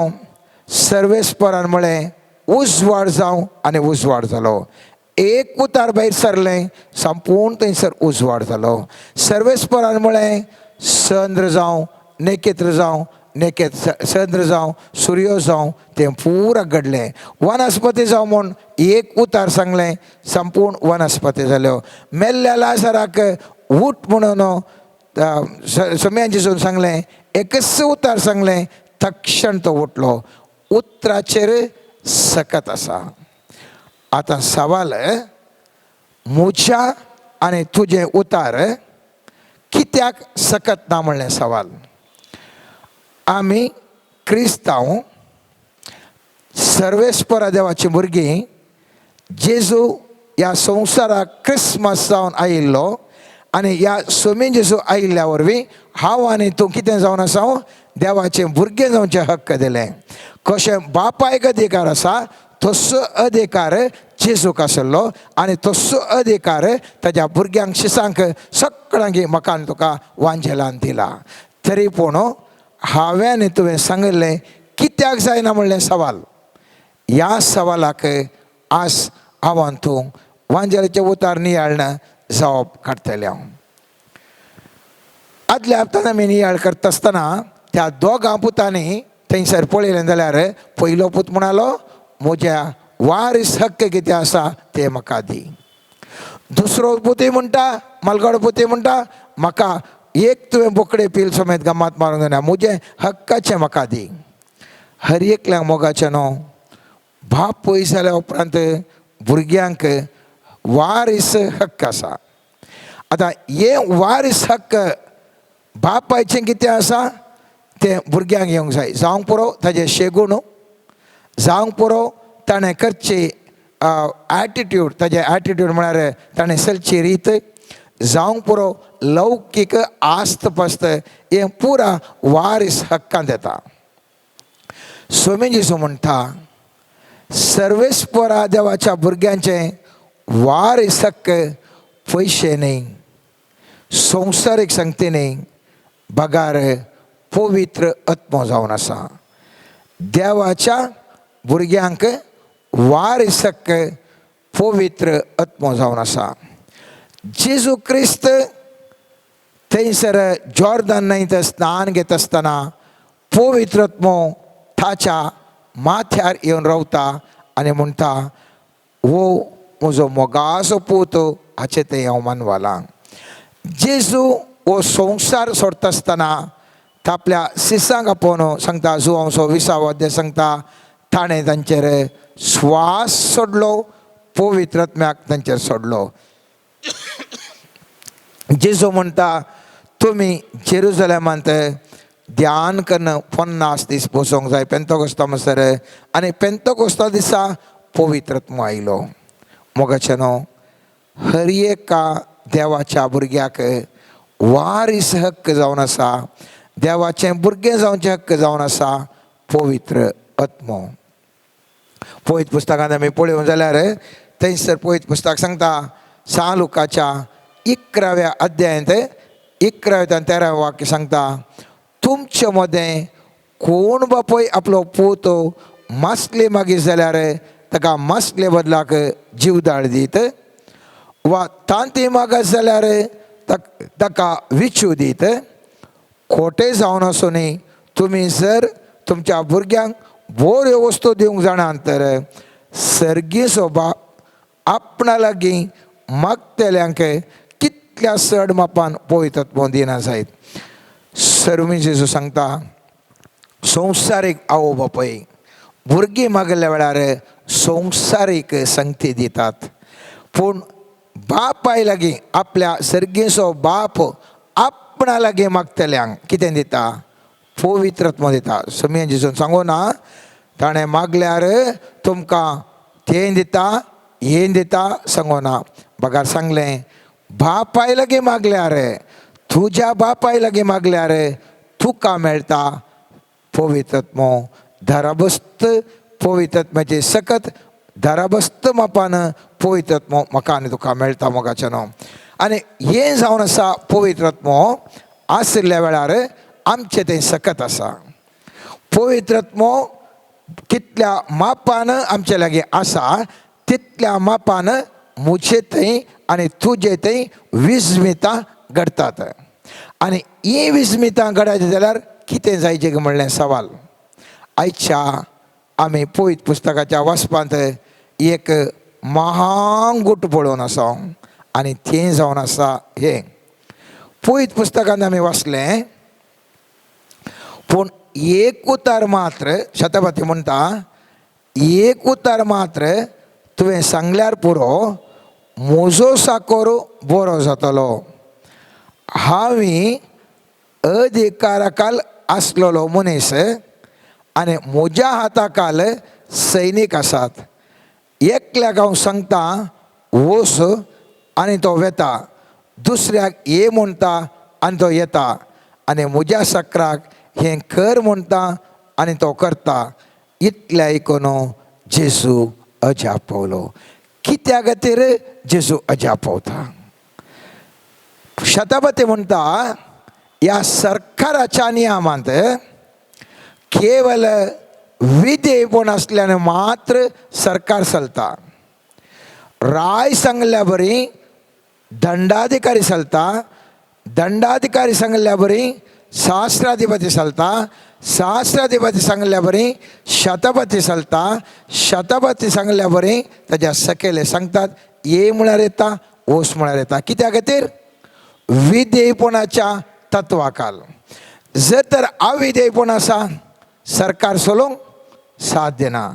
सर्वेस्परान म्हळें उजवाड जावं आनी उजवाड जालो. एक उतार भायर सरलें संपूर्ण थंयसर उजवाड जालो. सर्वेस्परान म्हळें चंद्र जावं नेकेत्र जावं नेकेत चंद्र जावं सूर्य जावं तें पुरा घडलें. वनस्पती जावं म्हूण एक उतार सांगलें संपूर्ण वनस्पती जाल्यो. मेल्ल्या लाजराक उठ म्हणून सोम्यान जेजून सांगलें एकच उतार सांगलें तक्षण तो उठलो. उतराचेर सकत आसा. आतां सवाल म्हज्या आनी तुजें उतार कित्याक सकत ना म्हणलें सवाल. आमी क्रिस्तांव सर्वेस्परा देवाची भुरगीं जेजू ह्या संवसाराक क्रिस्मस जावन आयिल्लो आनी ह्या सोमी जेजू आयिल्ल्या वरवीं हांव आनी तूं कितें जावन आसा देवाचें भुरगें जावचें हक्क दिलें. कशें बापायक अधिकार आसा तसो अधिकार जेजूक आसलो आनी तसो अधिकार ताज्या भुरग्यांक शिसांक सगळ्यांक म्हाका आनी तुका वांजेलान दिला. तरी पूण हांवें आनी तुवें सांगिल्लें कित्याक जायना म्हणलें सवाल. ह्या सवालाक आज हांव आनी तूं वांजेलाचें उतार नियाळना जावप काडटलें. हांव आदल्या हप्तान आमी नियाळ करता आसतना त्या दोगां पुतांनी थंयसर पळयलें जाल्यार पयलो पूत म्हणालो म्हज्या वारीस हक्क कितें आसा तें म्हाका दी. दुसरो पुतूय म्हणटा, मालगाडो पुतूय म्हणटा म्हाका एक तुवें बोकडे पील समेत गमात मारूंक जायना, म्हजें हक्काचें म्हाका दी. हर एकल्याक मोगाचें न्हू बापूय जाल्या उपरांत भुरग्यांक वारीस हक्क आसा. आतां हे वारीस हक्क बापायचें कितें आसा तें भुरग्यांक येवंक जाय. जावंक पुरो ताजें शेगूण, जावंक पुरो ताणें करची एटिट्यूड, ताजें एटिट्यूड म्हळ्यार ताणें चलची रीत, जावंक पुरो लौकीक आस्त पास्त, हें पुरा वारीस हक्कांत येता. स्वामी जेजू म्हणटा सर्वेस्परा देवाच्या भुरग्यांचें वारीस हक्क पयशे न्ही, संवसारीक संगती न्ही, बगार पवित्र आत्मो जावन आसा. देवाच्या भुरग्यांक वारीस हक्क पवित्र आत्मो जावन आसा. जेजू क्रिस्त थंयसर जॉर्दन न्हंयत स्नान घेता आसतना पवित्र आत्मो ताच्या माथ्यार येवन रावता आनी म्हणटा हो म्हजो मोगाचो पूत, हाचें तें हांव मानवलां. जेजू हो संवसार सोडटा आसतना आपल्या शिसांक आपोवन सांगता, जुवांव विसावो अध्याय सांगता ताणें तांचेर स्वास सोडलो, पवित्र आत्म्याक तांचेर सोडलो. जेजू म्हणटा तुमी जेरुजलेमांत ध्यान कन्न 50 दीस बसोंक जाय पेंतकोस्ता म्हणसर, आनी पेंतकोस्ता दिसा पवित्र आत्मो आयलो. मोगाचें न्हू हर एका देवाच्या भुरग्याक वारीस हक्क जावन आसा, देवाचें भुरगें जावचें हक्क जावन आसा पवित्र आत्मो. पवित्र पुस्तकांत आमी पळोवंक जाल्यार थंयसर पवित्र पुस्तक सांगता सा लुकाच्या 11व्या अध्यायांत 11व्या आनी 13व्या वाक्य सांगता तुमचे मदें कोण बापूय आपलो पूत मासले मागीर जाल्यार ताका मासले बदलाक जीवदाळ दीत, वा तांती मागत जाल्यार ताका विचू दीत. खोटें जावन आसूं तुमी जर तुमच्या भुरग्यांक बऱ्यो वस्तू दिवंक जाणात तर सर्गीचो बाप आपणा लागीं मागतल्यांक कितल्या चड मापान पवित्र आत्मो दिना जायत. सर्वी जेजू सांगता संवसारीक आवय बापूय भुरगीं मागल्या वेळार संवसारीक संगती दितात, पूण बापाय लागीं आपल्या सर्गीचो बाप आपणा लागीं मागतल्यांक कितें दिता? पवित्र आत्मो दिता. स्वामी जेजून सांगू ना ताणें मागल्यार तुमकां तें दिता हें दिता सांगू ना, बगार सांगलें बापाय लागीं मागल्यार, तुज्या बापाय लागीं मागल्यार तुका मेळटा पवित्र आत्मो. धराबस्त पवित्र आत्म्याची सकत धराबस्त मापान पवित्र आत्मो म्हाका आनी तुका मेळटा मोगाचें न्हू. आनी हें जावन आसा पवित्र आत्मो आशिल्ल्या वेळार आमचें तें सकत आसा. पवित्र आत्मो कितल्या मापान आमचे लागीं आसा तितल्या मापान म्हजे थंय आनी तुजे थंय विस्मितां घडटात. आनी ही विस्मितां घडत जाल्यार कितें जायचें काय म्हणलें सवाल. आयच्या आमी पवित्र पुस्तकाच्या वाचपांत एक महान गूट पळोवन आसा आनी तें जावन आसा हें पवित्र पुस्तकांत आमी वाचलें. पूण एक उतार मात्र शतपथी म्हणटा एक उतार मात्र तुवें सांगल्यार पुरो म्हजो साकोर बरो जातलो. हांवें अधिकाराकाल आसलेलो मनीस आनी म्हज्या हाताकाल सैनीक आसात. एकल्याक हांव सांगता वस आनी तो वेता, दुसऱ्याक ये म्हणटा आनी तो येता, आनी म्हज्या सक्राक हें कर म्हणटा आनी तो करता. इतलें आयकून जेजू अजाप पावलो. कित्या खातीर जेजू अजाप पावता? शतपथी म्हणटा ह्या सरकाराच्या नियमांत केवल विधेयपण आसल्यान मात्र सरकार चलता. राय सांगल्या बरी दंडाधिकारी चलता, दंडाधिकारी सांगल्या बरी सहस्राधिपती चलता, सहस्राधिपती सांगल्या बरी शतपती चलता, शतपती सांगल्या बरी ताज्या सकयले सांगतात ये म्हळ्यार येता, ओस म्हळ्यार येता. कित्या खातीर? विधेयपणाच्या तत्वाकाल. जर तर अविधेयपण आसा सरकार चलोवंक साथ दिना.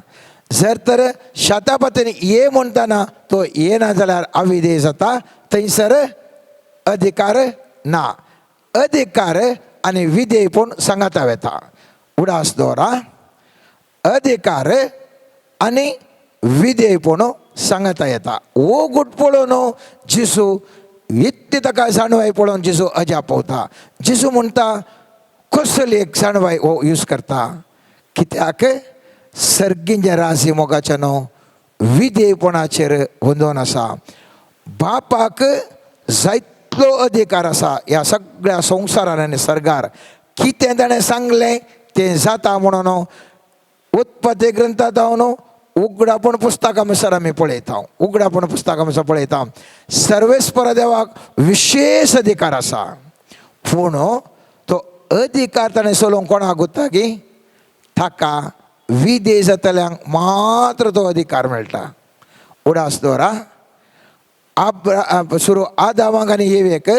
जर तर शतापतीन ये म्हणटना तो येना जाल्यार अविधेय जाता, थंयसर अधिकार ना. अधिकार आनी विधेयपण सांगाता वेता. उडास दवरा, अधिकार आनी विधेयपण सांगाता येता. हो गुट पळोवन जेजू इतली ताका जाणवाय पळोवन जेजू अजाप पावता. जेजू म्हणटा कसली एक जाणवाय हो यूज करता, कित्याक सर्गींच्या राजी मोगाच्या न्हू विधेयपणाचेर वंदोवन आसा. बापाक जायतलो अधिकार आसा ह्या सगळ्या संवसारान आनी सर्गार. कितें ताणें सांगलें तें जाता म्हणून उत्पत्ती ग्रंथांत हांव उगडापण पुस्तकां म्हणसर आमी पळयता, उगडापण पुस्तकां म्हणसर पळयता सर्वेस्पर देवाक विशेश अधिकार आसा. पूण तो अधिकार ताणें चलोवंक कोणाक गुत्ता की ताका विधेय जातल्यांक मात्र तो अधिकार मेळटा. उडास दवरा, सुरू आदामाक आनी येवेक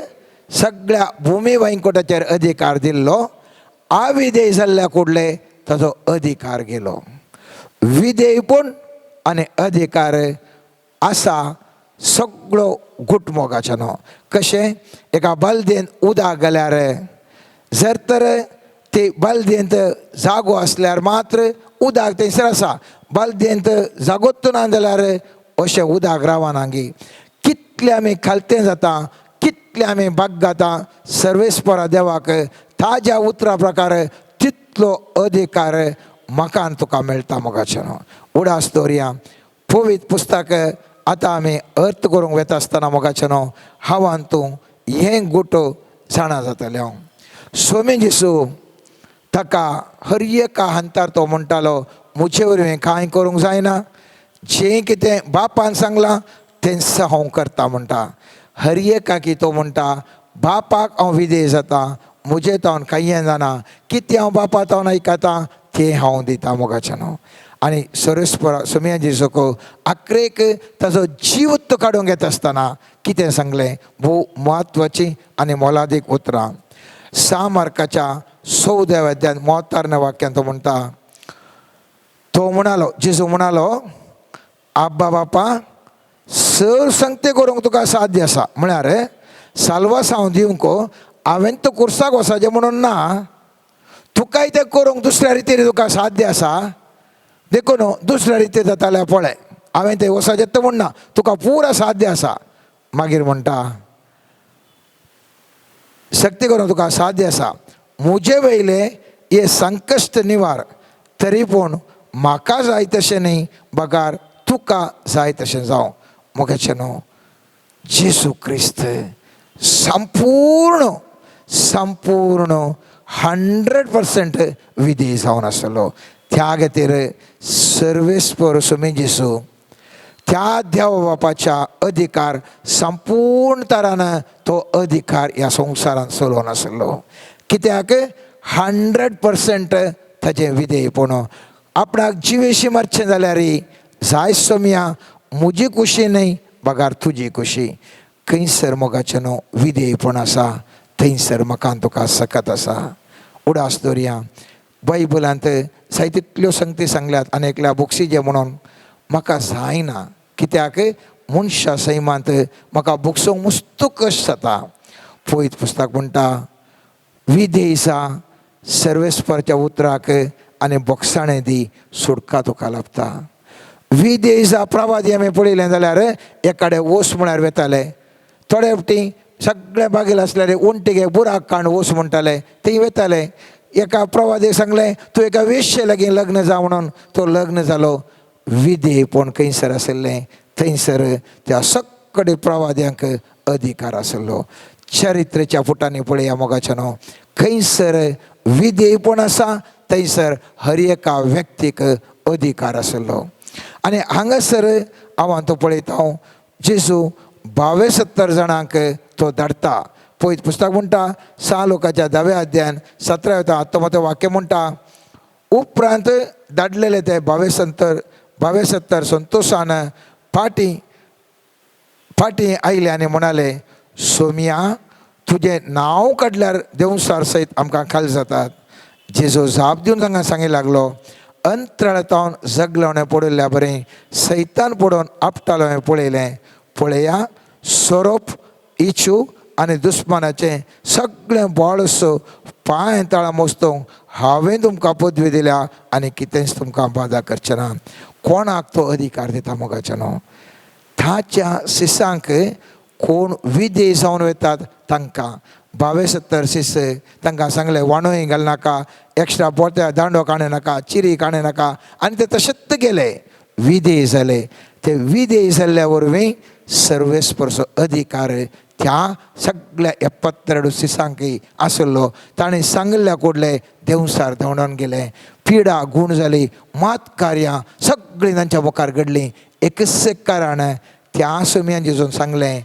सगळ्या भुमी वैंकुटाचेर अधिकार दिल्लो. आविधेय जाल्ल्या कुडले ताजो अधिकार गेलो. विधेयपण आनी अधिकार आसा सगळो गुटमोगाचो न्हू. कशें एका बालदेन उदक गेल्यार जर तर ते बालदेंत जागो आसल्यार मात्र उदक थंयसर आसा, बालदेंत जागोच ना जाल्यार अशें उदक रावना गी. कितलें आमी खालतें जाता, कितलें आमी बागगाता, सर्वेस्परा देवाक ताज्या उतरा प्रकार तितलो अधिकार म्हाका आनी तुका मेळटा मोगाचें न्हू. उडास दवरया पवित्र पुस्तक आतां आमी अर्थ करूंक वेता आसतना मोगाचें न्हू हांव आनी तूं हें गुट जाणा जातलें. हांव स्वामी जेसू ताका हर एका हंतार तो म्हणटालो म्हजे वरवीं कांय करूंक जायना, जें कितें बापान सांगलां तेंच हांव करता म्हणटा. हर एकाकी तो म्हणटा बापाक हांव विधेय जाता, म्हजें तावन कांय जाणा, कितें हांव बापा तावन आयकता तें हांव दिता मोगाचें न्हू. आनी सरस्परा सोमया जेजूक आखरेक ताजो जीव तो काडूंक येता आसतना कितें सांगलें, भोव म्हत्वाची आनी मोलादीक उतरां. 6 मार्काच्या 14व्या अध्यायांत मोतारण्या वाक्यान तो म्हणटा, तो म्हणालो, जेजू म्हणालो, आब्बा बापा सर संगते करूंक तुका साध्य आसा, म्हळ्यार साल्वासांव दिवंक हांवें तो कुर्साक वचपाचें म्हणून ना, तुकाय तें करूंक दुसऱ्या रितीन तुका साध्य आसा, देखून दुसऱ्या रितीन जाता जाल्यार पळय, हांवें तें वचपाचें तें म्हण ना, तुका पुरा साध्य आसा. मागीर म्हणटा शक्ती करूंक तुका साध्य आसा, म्हजे वयलें हें संकश्ट निवार, तरी पूण म्हाका जाय तशें न्ही बगार तुका जाय तशें जावं. मोगाचें न्हू जेजू क्रिस्त संपूर्ण संपूर्ण 100% विधी जावन आसलो. त्या खातीर सर्वेस्पर स्वामी जेजू त्या देव बापाच्या अधिकार संपूर्ण तरान तो अधिकार ह्या संवसारांत चलोवन आसलो. कित्याक 100% ताजें विधेयपण. आपणाक जिवेशी मारचें जाल्यार जाय सोमया म्हजी खुशी न्हय बगार तुजी खुशी. खंयसर मोगाचें न्हू विधेयपण आसा थंयसर म्हाका तुका सकत आसा. उडास दवरया, बायबलांत जायतितल्यो संगती सांगल्यात आनी एकल्या बोक्षीजे म्हणून म्हाका जायना, कित्याक मनशा सैमांत म्हाका बोगसूंक मुस्तू कश्ट जाता. पयत पुस्तक म्हणटा विधेयसा सर्वेस्परच्या उतराक आनी बोगसाणें दी सुटका तुका लाभता. विधेयसा प्रवादी आमी पळयलें जाल्यार एकाडे ओस म्हळ्यार वेताले, थोडे फावटी सगळे बागेल आसल्यार उंटीक बुराक काण ओस म्हणटाले, थंय वेताले. एका प्रवादीक सांगलें तूं एका वेश्ये लागीं लग्न जा म्हणून, तो लग्न जालो. विधेयपण खंयसर आशिल्लें थंयसर त्या सगळे प्रवाद्यांक अधिकार आशिल्लो. चरित्रेच्या फुटांनी पळया मोगाचें न्हू, खंयसर विधेयपण आसा थंयसर हर एका व्यक्तीक अधिकार आसलो. आनी हांगासर हांव तो पळयता हांव जेजू 72 जाणांक तो धाडटा. पयत पुस्तक म्हणटा 6 लोकांच्या 10व्या अध्यायान 17 आत्महत्या वाक्य म्हणटा, उपरांत धाडलेले ते 72 संतोशान फाटीं फाटीं आयले आनी म्हणाले, सोमिया तुजें नांव काडल्यार देंवसार सयत आमकां खाल जातात. जेजू जाप दिवन तांकां सांगी लागलो, अंतराळांत जगलोणें पडिल्ल्या बरें सैतान पडोवन आपटालो हांवें पळयलें. पळया सोरोप इचू आनी दुस्मानाचें सगळें बळस पांय ताळां मोस्तूंक हांवें तुमकां पदवी दिल्या आनी कितेंच तुमकां बादा करचें ना. कोणाक तो अधिकार दिता मोगाचें न्हू, ताच्या शिसांक कोण विदेश जावन वतात तांकां 72 शिस तांकां सांगलें वाणोय घालनाका, एक्स्ट्रा पोत्या दांडो काणय नाका, चिरी काणय नाका, आनी ते तशेंच गेले विदेश जाले. ते विदेश जाल्ल्या वरवीं सर्वेस्परचो अधिकार त्या सगळ्या 72 शिसांकय आसलो. ताणें सांगिल्ल्या कोडले देंवसार धांवडावन गेले, पिडा गूण जाली, मात कार्यां सगळीं तांच्या मुखार घडलीं. एकच कारण त्या सोम्यान जेजून सांगलें,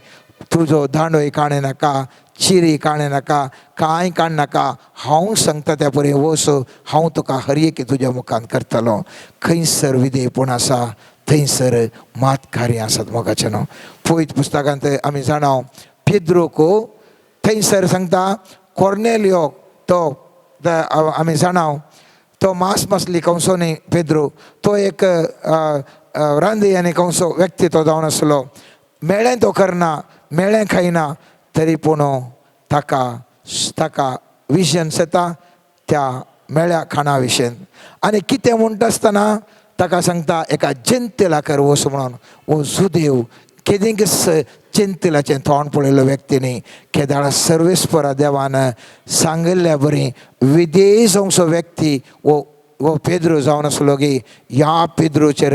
तुजो दांडोय काणय नाका, चिरी काणय नाका, कांय काडनाका, हांव सांगता त्या परी वस, हांव तुका हर एक तुज्या मुखान करतलो. खंयसर विधेयपण आसा थंयसर मात कार्यां आसात मोगाचें न्हू. पयत पुस्तकांत आमी जाणा पेद्रोक थंयसर सांगता कॉर्नेलियो तो आमी जाणा तो मांस मासली कंसो न्ही पेद्रो, तो एक रांदी आनी कंसो व्यक्ती तो जावन आसलो. मेळें तो करना, मेळें खायना, तरी पूण ताका ताका विजन येता त्या मेळ्या खाणा विशयन. आनी कितें म्हणटा आसतना ताका सांगता एका जनतेलाकर वच म्हणून. वो जुदेव केदींक चिंतलाचें तोंड पळयल्लो व्यक्ती न्ही, केदाळा सर्वेस्परा देवान सांगिल्ल्या बरी विदेश जावचो व्यक्ती वो वो पेद्रो जावन आसलो की ह्या पेद्रोचेर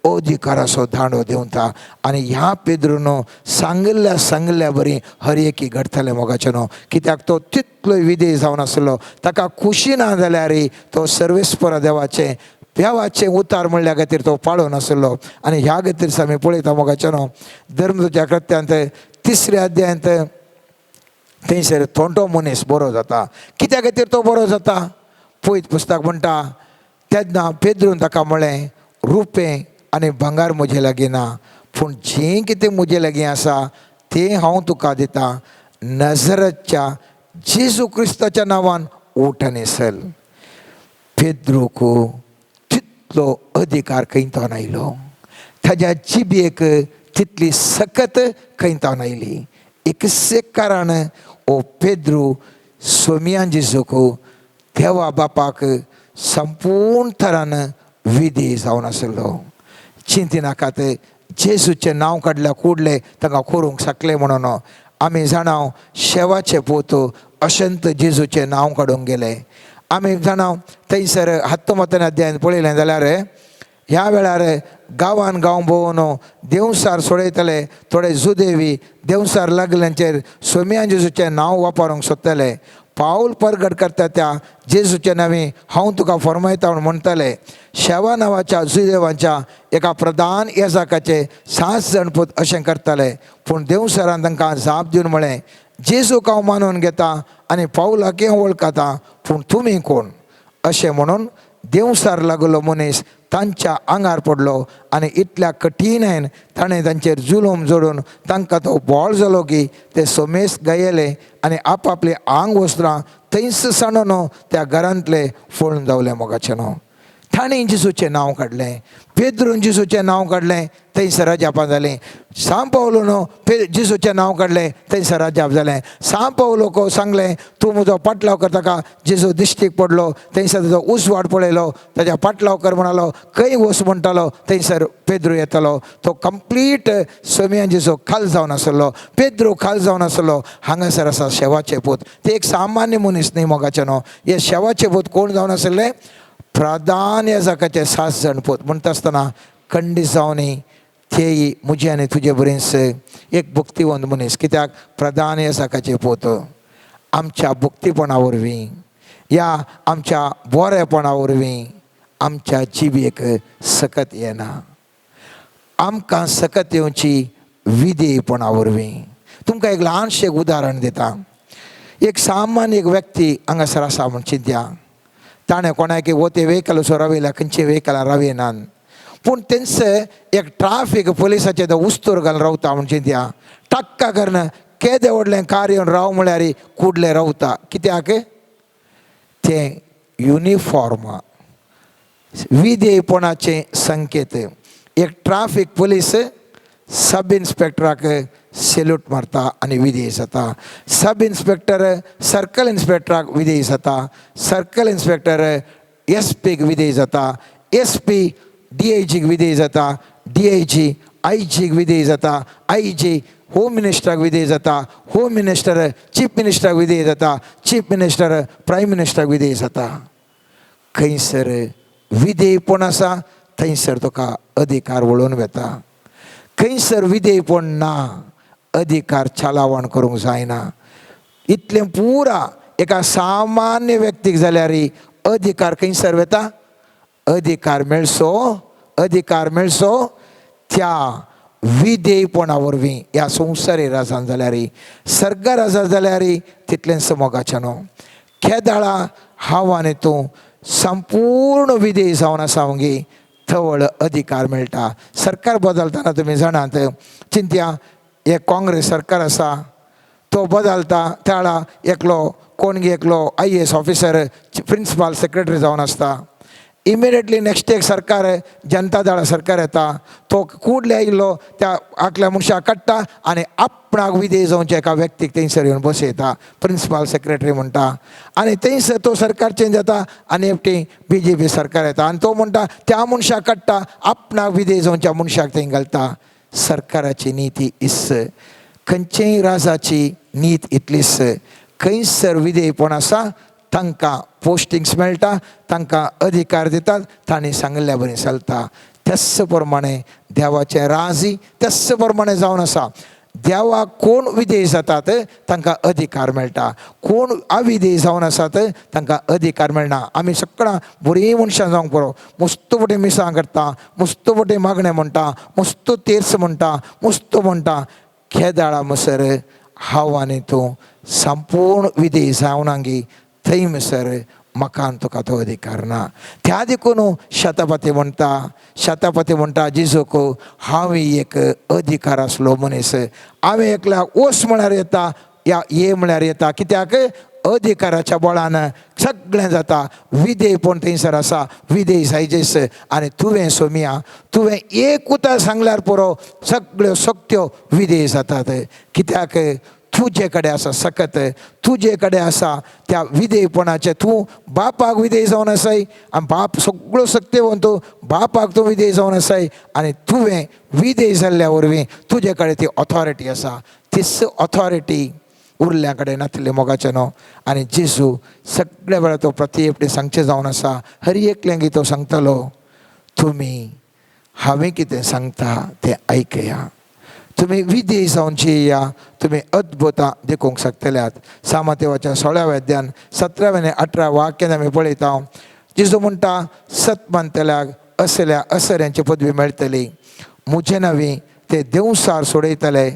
अधिकाराचो दांडो देंवता. आनी ह्या पेद्रून सांगिल्ल्या सांगिल्ल्या बरी हर एकी घडटलें मोगाचें न्हू, कित्याक तो तितलो विदेश जावन आसलो. ताका खुशी ना जाल्यार तो सर्वेस्परा देवाचें देवाचें उतार म्हणल्या खातीर तो पाळून आसलो. आनी ह्या खातीर आमी पळयता मोगाचें न्हू धर्मदूत्या कृत्यांत 3ऱ्या अध्यायांत थंयसर थोंटो मनीस बरो जाता. कित्या खातीर तो बरो जाता? पयत पुस्तक म्हणटा तेन्ना पेद्रून ताका म्हळें, रुपें आनी भांगर म्हजे लागीं ना, पूण जें कितें म्हजे लागीं आसा तें हांव तुका दितां. नजरच्या जेजू क्रिस्ताच्या नांवान उठ आनी चल. पेद्रूक तितलो अधिकार खंय तावन आयलो, ताज्या जिबेक तितली सकत खंय तावन आयली. एकच कारण ओ पेद्रू सोमियान जेजूक देवा बापाक संपूर्ण थरान विधी जावन आसलो. चिंतिनाकात जेजूचें नांव काडल्या कुडले तांकां करूंक शकले म्हणून. आमी जाणा शेवाचे पोत अशंत जेजूचें नांव काडूंक गेले. आमी जाणा थंयसर हत्तमतन अध्यायान पळयलें जाल्यार ह्या वेळार गांवान गांव भोंवन देंवसार सोडयतले थोडे जुदेवी देंवसार लागल्यांचेर सोम्यान जेजूचें नांव वापरूंक सोदतले. पावल परगट करता त्या जेजूचे नांवी हांव तुका फरमायता म्हूण म्हणटले. शेवा नांवाच्या जुदेवांच्या एका प्रधान येजाकाचे 7 जाण पूत अशें करताले. पूण देवसरान तांकां जाप दिवन म्हळें, जेजूक हांव मानून घेता आनी पावलाकय हांव वळखता, पूण तुमी कोण? अशें म्हणून देंवसार लागलो मनीस तांच्या आंगार पडलो आनी इतल्या कठीणायन ताणें तांचेर जुलूम जोडून तांकां तो बोळ जालो की ते सोमेस गायले आनी आपापली आंग वस्त्रां थंयच सांडून त्या घरांतले फोळून जावले मोगाचें न्हू. ताणें जेजूचें नांव काडलें, पेद्रून जेजूचें नांव काडलें, थंयसर अजापां जालीं. सांव पावलून जेजूचें नांव काडलें, थंयसर अजाप जालें. सांव पावलोक सांगलें, तूं म्हजो पाटलाव कर. ताका जेजू दिश्टीक पडलो, थंयसर ताजो उजवाड पळयलो, ताज्या पाटलाव कर म्हणालो, खंय वच म्हणटालो, थंयसर पेद्रू येतालो. तो कंप्लीट सोमियान जेजू खाल जावन आसलो, पेद्रू खाल जावन आसलो. हांगासर आसा शेवाचे पूत. ते एक सामान्य मनीस न्ही मोगाचें न्हू. हे शेवाचे पूत कोण जावन आसले? प्रधान याजकाचे 7 जाण पूत. म्हणटा आसतना खंडीत जावनी तेय म्हजे आनी तुजे बरेंच एक भक्तिवंत मनीस. कित्याक प्रधान याजकाचे पूत आमच्या भक्तीपणा वरवीं या आमच्या बरेपणा वरवीं आमच्या जिबेक सकत येना. आमकां सकत येवची विधेयपणा वरवीं. तुमकां एक ल्हानशें उदाहरण दिता. एक सामान्य एक व्यक्ती हांगासर आसा म्हूण चिंत्या. ताणें कोणाक वते व्हेकल सो रावयल्या, खंयचे व्हेकलां रावयनात, पूण तेंचे एक ट्राफीक पोलिसाचे तो उस्तूर घालून रावता म्हूण चिंत्या. टक्का करून केदें व्हडलें कार येवन राव म्हळ्यार कुडलें रावता. कित्याक? तें युनिफॉर्म विधेयपणाचें संकेत. एक ट्राफीक पोलीस सब इन्स्पेक्टराक सेल्यूट मारता आनी विधेय जाता. सब इन्स्पेक्टर सर्कल इन्स्पेक्टराक विधेय जाता. सर्कल इन्स्पेक्टर एस पीक विधेय जाता. एस पी डी I जीक विधेय जाता. डी I जी आय जीक विधेय जाता. आय जी होम मिनिस्टराक विधेय जाता. होम मिनिस्टर चीफ मिनिस्टराक विधेय जाता. चीफ मिनिस्टर प्रायम मिनिस्टराक विधेय जाता. खंयसर विधेयपण आसा थंयसर तुका अधिकार वळोवन वता. खंयसर विधेयपण ना अधिकार चलावण करूंक जायना. इतलें पुरा एका सामान्य व्यक्तीक जाल्यार अधिकार खंयसर वता? अधिकार मेळसो, अधिकार मेळसो त्या विधेयपणा वरवीं. ह्या संवसारी राजान जाल्यार, सर्ग राजा जाल्यार तितलेंच मोगाचें न्हू. केदाळा हांव आनी तूं संपूर्ण विधेय जावन आसा गे थवळ अधिकार मेळटा. सरकार बदलतना तुमी जाणात, चिंत्या एक काँग्रेस सरकार आसा तो बदलता त्याळा एकलो कोण गे एकलो IAS officer principal secretary जावन आसता. इमिडिएटली नेक्स्ट एक सरकार जनता दळा सरकार येता, तो कुडले आयिल्लो त्या आकल्या मनशाक काडटा आनी आपणाक विधेय जावच्या एका व्यक्तीक थंयसर येवन बसयता, प्रिंसिपल सेक्रेटरी म्हणटा. आनी थंयसर तो सरकार चेंज जाता आनी एकटी बीजेपी सरकार येता आनी तो म्हणटा त्या मनशाक काडटा, आपणाक विधेय जावच्या मनशाक थंय घालता. सरकाराची निती इस, खंयचेय राजाची नीत इतलीच. खंयसर विधेयपण आसा तांकां पोस्टिंग्स मेळटा, तांकां अधिकार दितात, तांणी सांगिल्ल्या बरी चलता. त्याच प्रमाणे देवाचें राजी त्याच प्रमाणे जावन आसा. देवाक कोण विधेय जातात तांकां अधिकार मेळटा, कोण अविधेय जावन आसात तांकां अधिकार मेळना. आमी सगळां बरीं मनशां जावंक पुरो, मुस्त फुडें मिसां करता, मुस्त फुडें मागणें म्हणटा, मुस्त तेर्स म्हणटा, मुस्त म्हणटा. खेदाळा मसर हांव आनी तूं संपूर्ण विधेय जावना गी थंय मसर म्हाका आनी तुका तो अधिकार ना. त्या देखून शतपती म्हणटा, शतपती म्हणटा जिजूक हांव एक अधिकार आसलो मनीस, हांवें एकल्या ओस म्हळ्यार येता या ये म्हळ्यार येता. कित्याक? अधिकाराच्या बळान सगळें जाता. विधेयपण थंयसर आसा, विधेय जायजेस. आनी तुवें सोमिया तुवें एक उतर सांगल्यार पुरो सगळ्यो सक्त्यो विधेय जातात. कित्याक? तुजे कडेन आसा सकत, तुजे कडेन आसा त्या विधेयपणाचें. तूं बापाक विधेय जावन आसाय आनी बाप सगळ्यो सक्तेवंत, बापाक तूं विधेय जावन आसाय आनी तुवें विधेय जाल्ल्या वरवीं तुजे कडेन ती ऑथॉरिटी आसा. तीच ऑथॉरिटी उरल्या कडेन नातिल्ले मोगाचें न्हू. आनी जेजू सगळ्या वेळार तो प्रति एकटें सांगचें जावन आसा, हर एकल्यांक तो सांगतलो, तुमी हांवें कितें सांगता तें आयकया, तुमी विधेय जावन जिया, तुमी अद्भुतां देखूंक शकतल्यात. सामातेवाच्या 16व्या अध्यान 17व्या आनी 18 वाक्यान आमी पळयता, जेजू म्हणटा सत मानतल्याक असल्या असऱ्यांची पदवी मेळटली. म्हजे नवी ते देवसार सोडयतले,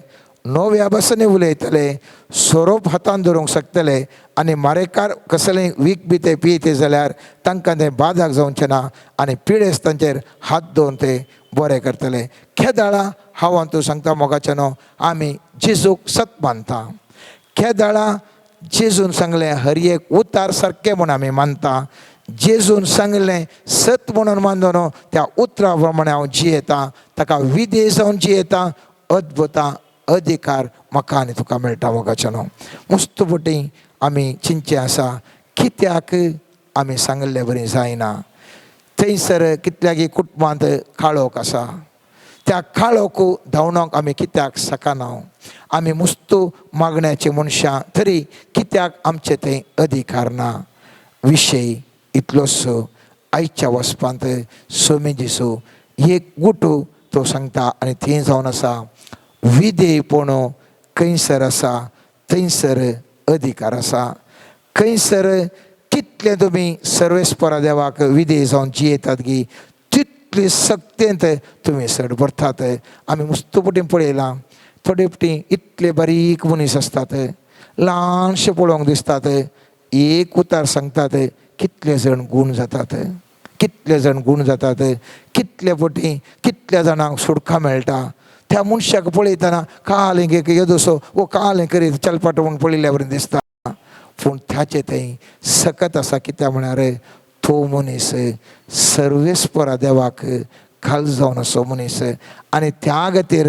नव्या भासांनी उलयतले, सोरोप हातान धरूंक शकतले आनी मारेकार कसलें वीख बी ते पियते जाल्यार तांकां तें बादाक जावचें ना आनी पिडेस्तांचेर हात दवरून ते बरें करतले. खेदाळा हांव आनी तूं सांगता मोगाचें न्हू, आमी जेजूक सत मानता. खेदाळा जेजून सांगलें हर एक उतार सारकें म्हूण आमी मानता. जेजून सांगलें सत म्हणून मानलो न्हू, त्या उतरा प्रमाणे हांव जियेतां, ताका विधेय जावन जियेतां. अद्भुतां अधिकार म्हाका आनी तुका मेळटा मोगाचें न्हू. मुस्त फुटी आमी चिंतचें आसा, कित्याक आमी सांगिल्ले बरी जायना. थंयसर कितल्यागी कुटुंबांत काळोख आसा, त्या काळोख धांवणोक आमी कित्याक शकना. आमी मुस्त मागण्याची मनशां तरी कित्याक आमचे थंय अधिकार ना. विशय इतलोसो आयच्या वचपांत सोमी जेजू एक गुटू तो सांगता आनी थंय जावन आसा विधेयपण खंयसर आसा थंयसर अधिकार आसा. खंयसर कितें कितलें तुमी सर्वेस्परा देवाक विधेय जावन जियेतात गी तितली सक्तेंत तुमी चड भरतात. आमी मुस्तू पटी पळयलां थोडे पटी इतले बारीक मनीस आसतात, ल्हानशे पळोवंक दिसतात, एक उतार सांगतात कितले जाण गूण जातात, कितले जाण गूण जातात, कितले पटी कितल्या जाणांक सुटका मेळटा. त्या मनशाक पळयतना काल एक येदोसो वो काल करीत चलपाट म्हूण पळयल्ल्या वरी दिसता, पूण ताचें थंय सकत आसा. कित्याक म्हळ्यार तो मनीस सर्वेस्परा देवाक खाल जावन असो मनीस आनी त्या खातीर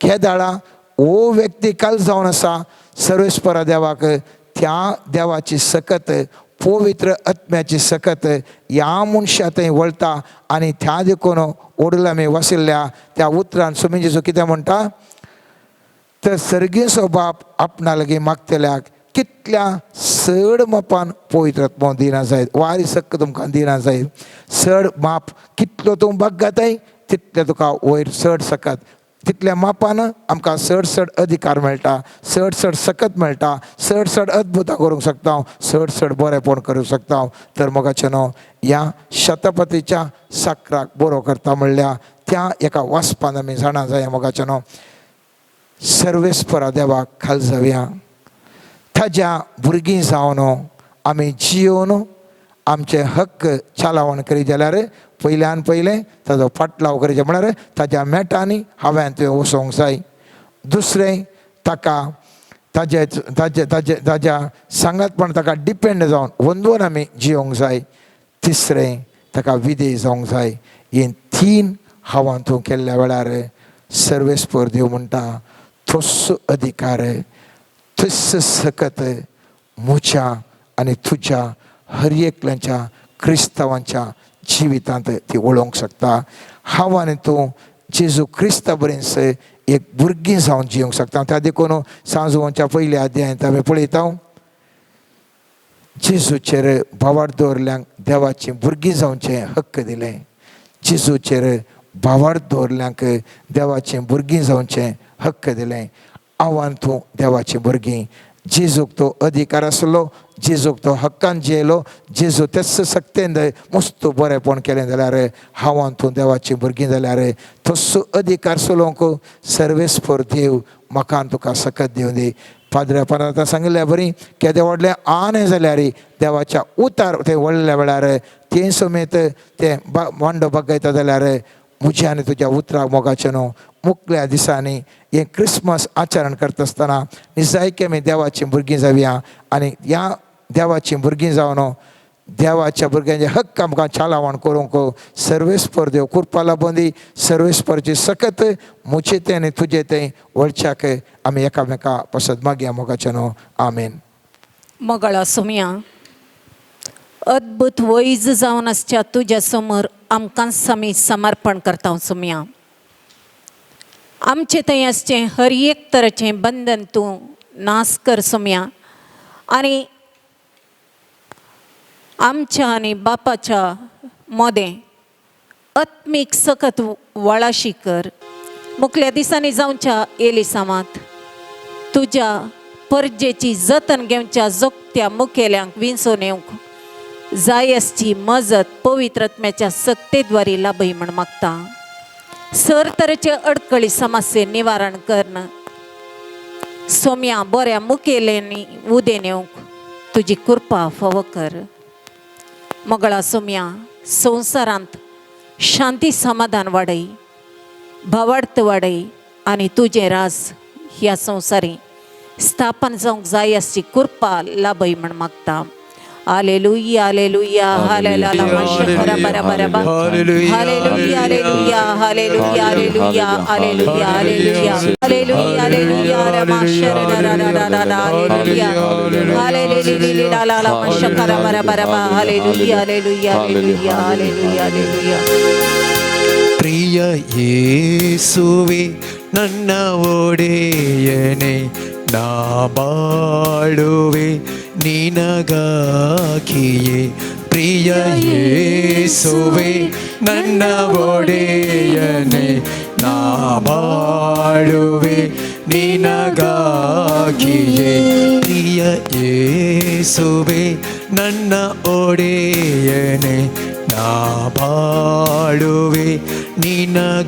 केदाळा हो व्यक्ती काल जावन आसा सर्वेस्परा देवाक, त्या देवाची सकत पवित्र आत्म्याची सकत ह्या मनशा थंय वळटा. आनी त्या देखून ओडला आमी वाचिल्ल्या त्या उतरान स्वामी जेजू कितें म्हणटा तर सर्गीचो बाप आपणा लागीं मागतल्याक कितल्या चड मापान पवित्र आत्मो दिना जायत, वारी सक्क तुमकां दिना जायत. चड माप कितलो तूं बग्गाताय तितलें तुका वयर चड सकत, तितल्या मापान आमकां चड चड अधिकार मेळटा, चड चड सकत मेळटा, चड चड अद्भुतां करूंक शकता हांव, चड चड बरेंपण करूंक शकता हांव. तर मोगाचें न्हू ह्या शतपथीच्या साकराक बरो करता म्हणल्यार त्या एका वाचपान आमी जाणा जाय मोगाचें न्हू सर्वेस्परा देवाक खाल जावया, ताज्या भुरगीं जावन आमी जियोवन आमचे हक्क चालावण करीत जाल्यार पयल्यान पयलें ताजो फाटलाव करीत म्हळ्यार ताज्या मेटांनी हांवें तुवें वचोंक जाय. दुसरें ताका ताजे ताजे ताजे ताज्या सांगातपण ताका डिपेंड जावन वंदून आमी जियोंक जाय. तिसरें ताका विधेय जावंक जाय. हे तीन हांवां तूं केल्ल्या वेळार सर्वेस्पर देव म्हणटा तसो अधिकार तस सकत म्हज्या आनी तुज्या हर एकल्याच्या क्रिस्तांवांच्या जिवितांत ती वळोवंक शकता. हांव आनी तूं जेजू क्रिस्ता बरेंच एक भुरगीं जावन जिवंक शकता. त्या देखून सांजवांच्या पयल्या अध्यायांत आमी पळयता जेजूचेर भावार्थ दवरल्यांक देवाचीं भुरगीं जावचें हक्क दिलें. जेजूचेर भावार्थ दवरल्यांक देवाचीं भुरगीं जावचें हक्क दिलें. हांव आनी तूं देवाचीं भुरगीं. जेजूक तो अधिकार आसलो, जेजूक तो हक्कान जियेलो, जेजू तेच सक्तेन मस्त बरेंपण केलें जाल्यार हांव आनी तूं देवाचीं भुरगीं जाल्यार तसो अधिकार चलोवंक सर्वेस्पर देव म्हाका आनी तुका सकत दिवं दी. पाद्र्यापान आतां सांगिल्ल्या बरी केदें व्हडलें आने जाल्यार देवाच्या उतार ते व्हडल्या वेळार ते समेत ते मांडो बगयता जाल्यार म्हज्या आनी तुज्या उतराक मोगाचें न्हू मुकल्या दिसांनी हें क्रिसमस आचरण करता आसतना निजायकी आमी देवाचीं भुरगीं जावया आनी ह्या देवाचीं भुरगीं जावन देवाच्या भुरग्यांचे हक्क आमकां चालावण करूंक सर्वेस्पर देव कृपा लाबोंदी. सर्वेस्परची सकत म्हजे तें आनी तुजे तें वळच्याक आमी एकामेका पसत मागया मोगाचें न्हू. आमेन. मोगाळा सोम्या, अद्भुत वैज जावन आसच्या तुज्या समोर आमकांच आमी समर्पण करता सोम्या. आमचे थंय आसचें हर एक तरेचें बंधन तूं नाश कर सोम्या आनी आमच्या आनी बापाच्या मोदें आत्मीक सकत वळाशी कर. मुखल्या दिसांनी जावच्या एलिसामात तुज्या परजेची जतन घेवच्या जोगत्या मुखेल्यांक विंचोवन येवंक जाय आसची मजत पवित्र आत्म्याच्या सक्तेद्वारी लाभय म्हण मागता. सर तरेचे अडकळी समस्ये निवारण करण सोम्या बऱ्या मुखेल्यांनी उदेन येवंक तुजी कृपा फावो कर. मोगळा सोम्या, संवसारांत शांती समाधान वाडय, भावार्थ वाडय आनी तुजें राज ह्या संवसारी स्थापन जावंक जाय आसची कृपा लाभय म्हण मागता. Hallelujah, hallelujah, hallelujah, hallelujah, hallelujah, hallelujah, hallelujah, hallelujah, hallelujah, hallelujah, hallelujah, hallelujah, hallelujah, hallelujah, hallelujah, hallelujah, hallelujah, hallelujah. ಪ್ರಿಯ ಯೇಸುವೆ ನನ್ನ ಒಡೆಯನೆ, ನಾ ಬಾಳುವೆ ನಿನಗಾಗಿಯೇ. ಪ್ರಿಯ ಯೇಸುವೆ ನನ್ನ ಒಡೆಯನೆ, ನಾ ಬಾಳುವೆ ನಿನಗಾಗಿಯೇ. ಪ್ರಿಯ ಯೇಸುವೆ ನನ್ನ ಒಡೆಯನೆ, ನಾ ಬಾಳುವೆ ನಿನಗಾಗಿಯೇ.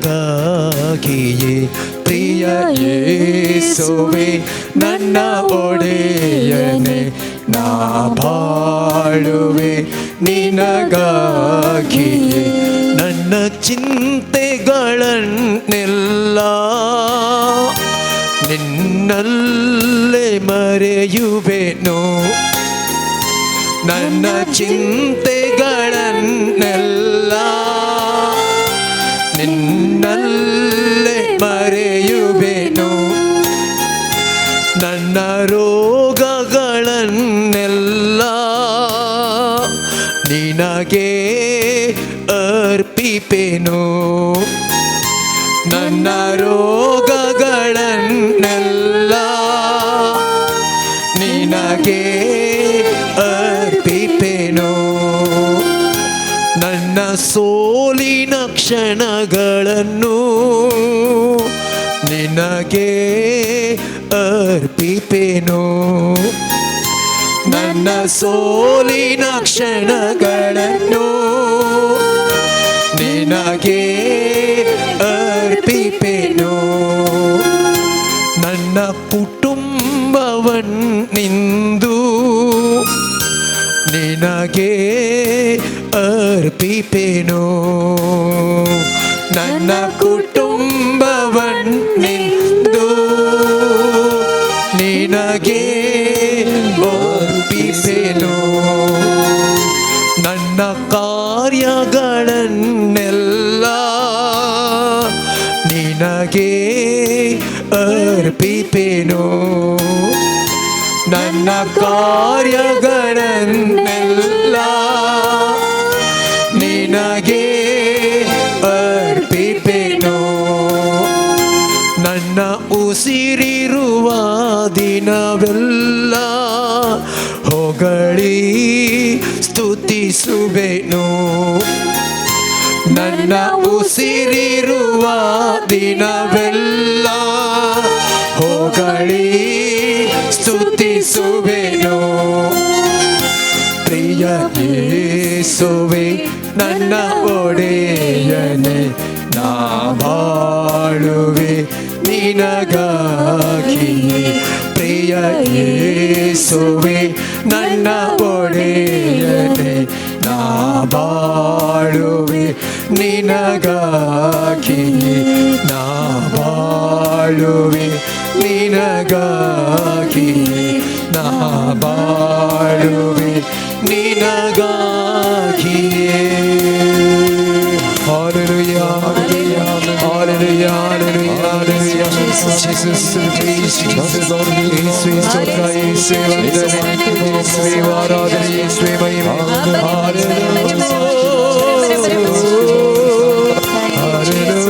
ಪ್ರಿಯ ಯೇಸುವೆ ನನ್ನ ಒಡೆಯನೆ, ನಾ ಬಾಳುವೆ ನಿನಗಾಗಿಯೇ. ನನ್ನ ಚಿಂತೆಗಳನ್ನೆಲ್ಲ ನಿನ್ನಲ್ಲೇ ಮರೆಯುವೆನು. ನನ್ನ ಚಿಂತೆಗಳನ್ನೆಲ್ಲ ನಿನ್ನಲ್ಲೇ ಮರೆಯುವೆನು. ನನ್ನ ರೋಗಗಳನ್ನೆಲ್ಲ ನಿನಗೆ ಅರ್ಪಿಪೆನು. ನನ್ನ ರೋಗಗಳನ್ನೆಲ್ಲ ನಿನಗೆ ಅರ್ಪಿಪೆನು. ನನ್ನ ಸೋಲಿನ ಕ್ಷಣಗಳನ್ನು ನಿನಗೆ ಅರ್ಪಿಪೆನು. ನನ್ನ ಸೋಲಿನ ಕ್ಷಣಗಳನ್ನು ನಿನಗೆ ಅರ್ಪಿಪೆನು. ನನ್ನ ಕುಟುಂಬವನ್ನಿಂದು ನಿನಗೆ ಅರ್ಪಿಪೆನು. ನನ್ನ ಕುಟುಂಬವನ್ನಿಂದು ನಿನಗೆ ಅರ್ಪಿಪೆನು. ನನ್ನ ಕಾರ್ಯಗಳನ್ನೆಲ್ಲ ನಿನಗೆ ಅರ್ಪಿಪೆನು. ನನ್ನ ಕಾರ್ಯಗಳನ್ನೆಲ್ಲ ನಿನಗೆ ಅರ್ಪಿಪೆನು. ನನ್ನ ಉಸಿರಿರುವ ದಿನವೆಲ್ಲ ಹೊಗಳಿ ಸ್ತುತಿಸುವೆನು. ನನ್ನ ಉಸಿರಿರುವ ದಿನವೆಲ್ಲ ಹೊಗಳಿ ಸ್ತುತಿಸುವೆನು. ಪ್ರಿಯ ಯೇಸುವೆ ನನ್ನ ಒಡೆಯನೆ, ನಾ ಬಾಳುವೆ ನಿನಗಾಗಿಯೇ. ಪ್ರಿಯ ಯೇಸುವೆ ನನ್ನ ಒಡೆಯನೆ, ನಾ ಬಾಳುವೆ ನಿನಗಾಗಿಯೇ. ನಾ ಬಾಳುವೆ ನಿನಗಾಗಿಯೇ. ನಾ ಬಾಳುವೆ ನಿನಗಾಗಿಯೇ. Hallelujah, hallelujah, hallelujah, hallelujah, hallelujah. Jesus, praise Jesus. ಯೇಸುವೆ ಸ್ತೋತ್ರ, ಯೇಸುವೆ ವಂದನೆ, ಯೇಸುವೆ ಆರಾಧನೆ, ಯೇಸುವೆ ಮಹಿಮೆ. Hallelujah.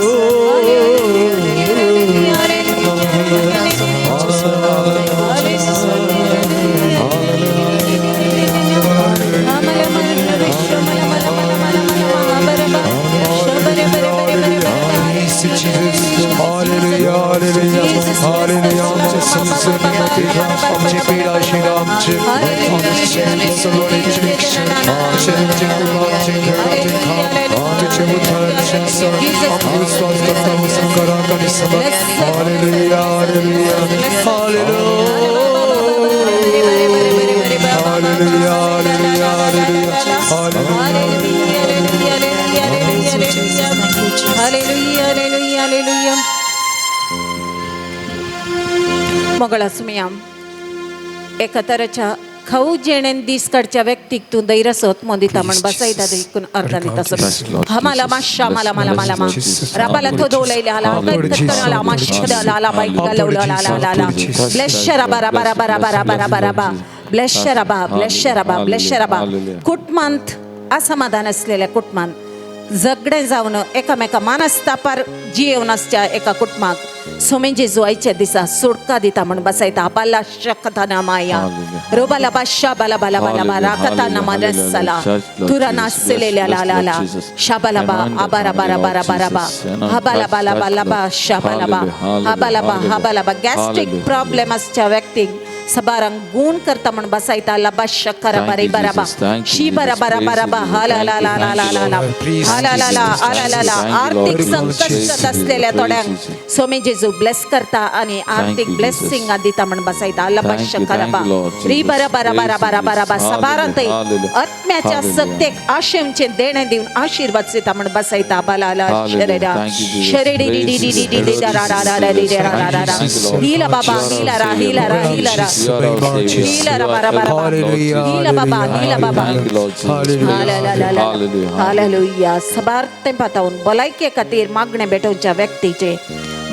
Hallelujah, hallelujah, hallelujah. आमचे आमची पीडा शिरा आमचे विश्वास करता करा Hallelujah, hallelujah, hallelujah, hallelujah, hallelujah. Hallelujah, hallelujah. मोगळा Somaiya एका तराच्या खाऊ जेणेन दीस काडच्या व्यक्तीक तूं धैर्य सोत दिता म्हण बसयता देखून अर्थ दिता हमाला माशा मला मला मला मा राबाला तो दोलयले हाला ला माशा ला ला बाई ला ला ला ला ब्लेस राबा राबा राबा राबा राबा राबा राबा ब्लेस राबा ब्लेस राबा ब्लेस राबा. कुटुंबांत असमाधान असलेल्या कुटुंबांत झगडें जावन एकामेका मानस्तापार जियेवन आसच्या एका कुटुंबाक सोमे जेजू आयच्या दिसा सुटका दिता म्हण बसयता. बाला शकता ना माया रोबाला बाशा बाला बाला बाला बा राकता ना मानसला तुरा नासलेल्या ला ला ला शाबाला बा आबारा बारा बारा बारा बा हबाला बाला बाला बा शाबाला बा हबाला बा हबाला बा. गॅस्ट्रिक प्रॉब्लेम आसच्या व्यक्तीक सबारांक गुण करता म्हण बसायता लबा शकरा Thank बरे you, बराबा Jesus. Thank you, she Jesus. बरा बरा Praise बराबा you, Jesus. हाला ला Thank La you, La thank La you, La La Lord. Praise हाला ला ला Jesus. आला ला ला Thank you, Lord. आर्थिक Praise संकश्टात Jesus. असलेल्या Praise थोड्यांक Jesus. सोमे जेजू ब्लेस करता आणि आर्थिक you, blessing Jesus. दिता म्हण बसायता लबा Thank you, thank शकराबा you, Lord री Jesus. बरा बरा बरा Praise बरा you, बरा बा Jesus. सबारांत Hallelujah. आत्म्याच्या Hallelujah. सत्तेक आशेमचे देणे देऊन आशीर्वाद दिता म्हण बसायता बाला ला Hallelujah. शरीरा Thank you, Jesus. शरीरी D D D D D D रा रा रा रा डी रा रा रा रा Thank you, Lord. हिला बाबा You are our हिला रा Savior, हिला रा Lord हिला रा Jesus. You are our Savior. हिला You रा are बारा बारा our Lord Hallelujah. Jesus. हिला बाबा हिला बाबा Thank you, Lord Jesus. Hallelujah. Hallelujah. Hallelujah सबार तेंपातावन भलायके खातीर मागणें भेटोवच्या व्यक्तीचे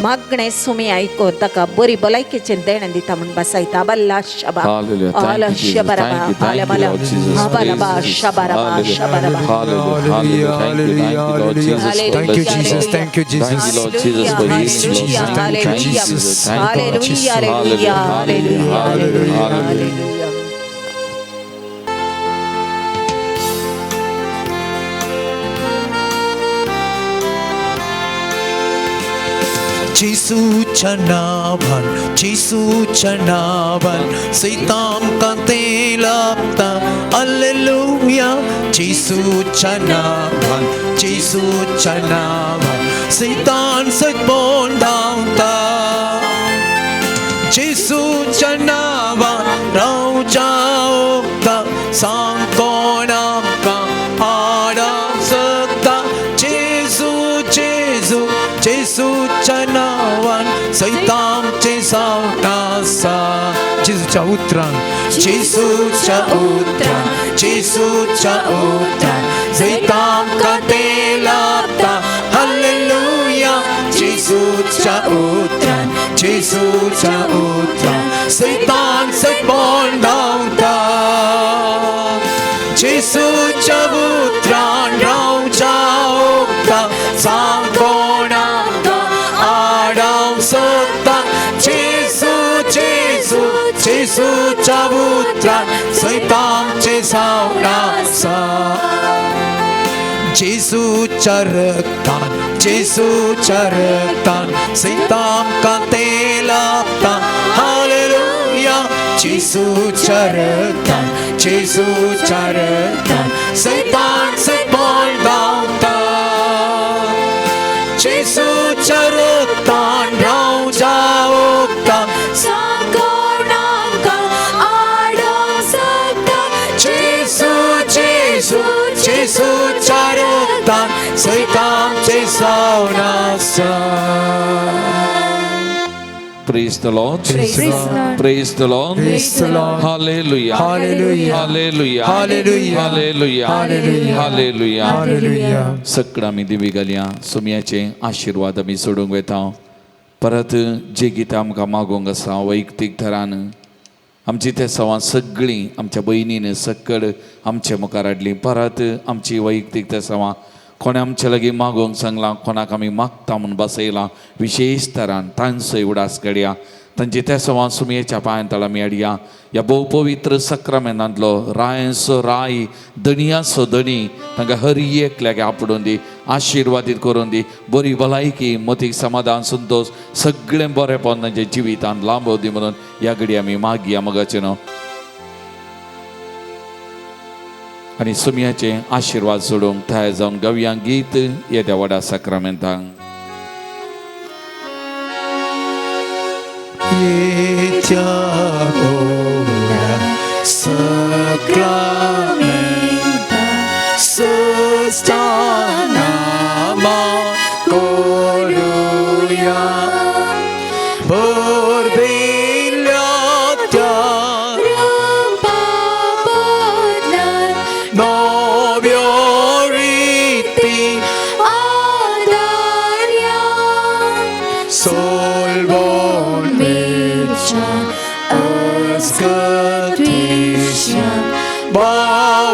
मागणें सुमी आयको ताका बरी भलायकेचें देणें दिता म्हूण बसायता बल्ला Shaba Hallelujah. Thank you, Jesus. Thank you, thank you, Lord Jesus. Hallelujah Praise Jesus. शबाराबा Hallelujah. शबाराबा Hallelujah. Hallelujah. Thank you, thank you, Lord Jesus, for Thank you, blessing, Jesus. Lord. Thank you, Jesus. Thank you, Lord Jesus, for healing, Lord. Jesus. Thank you, Thank you, Jesus. Jesus. Thank you, Lord. Hallelujah hallelujah Hallelujah. Hallelujah Hallelujah. Hallelujah. जेसूच्या नावान जेसूच्या नावान सैतान ते लाभता alleluia जेसूच्या नावान जेसूच्या नावान सैतान सगबोन धांवता जेसूच्या नावान रावच्या उगता सांग कोण आमकां आडावंक शकता जेजू जेजू जेजूच्या नावान सैतामचें सावट आसा जेजूच्या उतरान जेजूच्या उतरान जेजूच्या उतरान सैतामकां तें लाभता हालेलुया जेजूच्या उतरान जेजूच्या उतरान सैतान सगबोन धांवता जेजूच्या उतरान रावच्या उगता सांग कोण आमकां आडावंक शकता जेजू जेजू जेजूच्या उतरान सैतामचें सावट आसा जेजूच्या रक्तान जेजूच्या रक्तान सैतामकां तें लाभता हालेलुया जेजूच्या रक्तान जेजूच्या रक्तान सैतान सगबोन धांवता जेजूच्या रक्तान रावच्या उगता जेजू जेजू जेजूच्या रक्तान सैतामचें सावट आसा. Praise the Lord. Praise the Lord. Praise the Lord. Praise the Lord. Hallelujah. Hallelujah. Hallelujah. Hallelujah. Hallelujah. Hallelujah. Hallelujah. Hallelujah. सगळं आमी दिवी घालया सुमयाचे आशिर्वाद आमी सोडूंक वेता परत जे कितें आमकां मागूंक आसा वैयक्तीक थरान आमची ते सवां सगळीं आमच्या भयणीन सकड आमचे मुखार हाडली परत आमची वैयक्तीक ते सवां कोणें आमचे लागीं मागोवंक सांगलां कोणाक आमी मागता म्हूण बसयलां विशेश तरान तांचो उडास घडया तांची त्या सवां सुमयेच्या पांयां तळा आमी हाडया ह्या भोव पवित्र सक्रामेंतांतलो रायांचो राय धनयाचो धनी तांकां हर एकल्याक आपडून दी आशिर्वादीत करून दी बरी भलायकी मतीक समाधान संतोश सगळें बरेंपण तांच्या जिवितांत लांबोव दी म्हणून ह्या घडी आमी मागया मगाचे न्हू आनी सुमयाचे आशिर्वाद सोडूंक तयार जावन गावया गीत येद्या व्हडा साक्रामेंतांक. येत्या गोड्या सक्रामेंता सस्ता नामा करूया परबेल्या त्या नव्यो रिती सोलवून वेच्या अस्कतीच्या बाळांनो.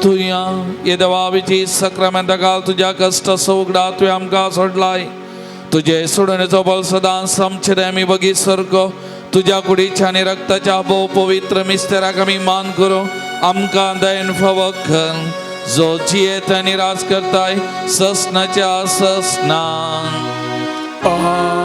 तुया ये देवा सक्रामेंता काल तुज्या कश्टाचो उगडा तुवें आमकां सोडलाय. तुजे सोडणेचो बल सदां आमचेर आमी बगीत सारको तुज्या कुडीच्या आनी रक्ताच्या भोव पवित्र मिस्तेराक आमी मान करूं आमकां दयन फावो कर, जो जियेत आनी राज करताय ससनाच्या ससना. आमेन.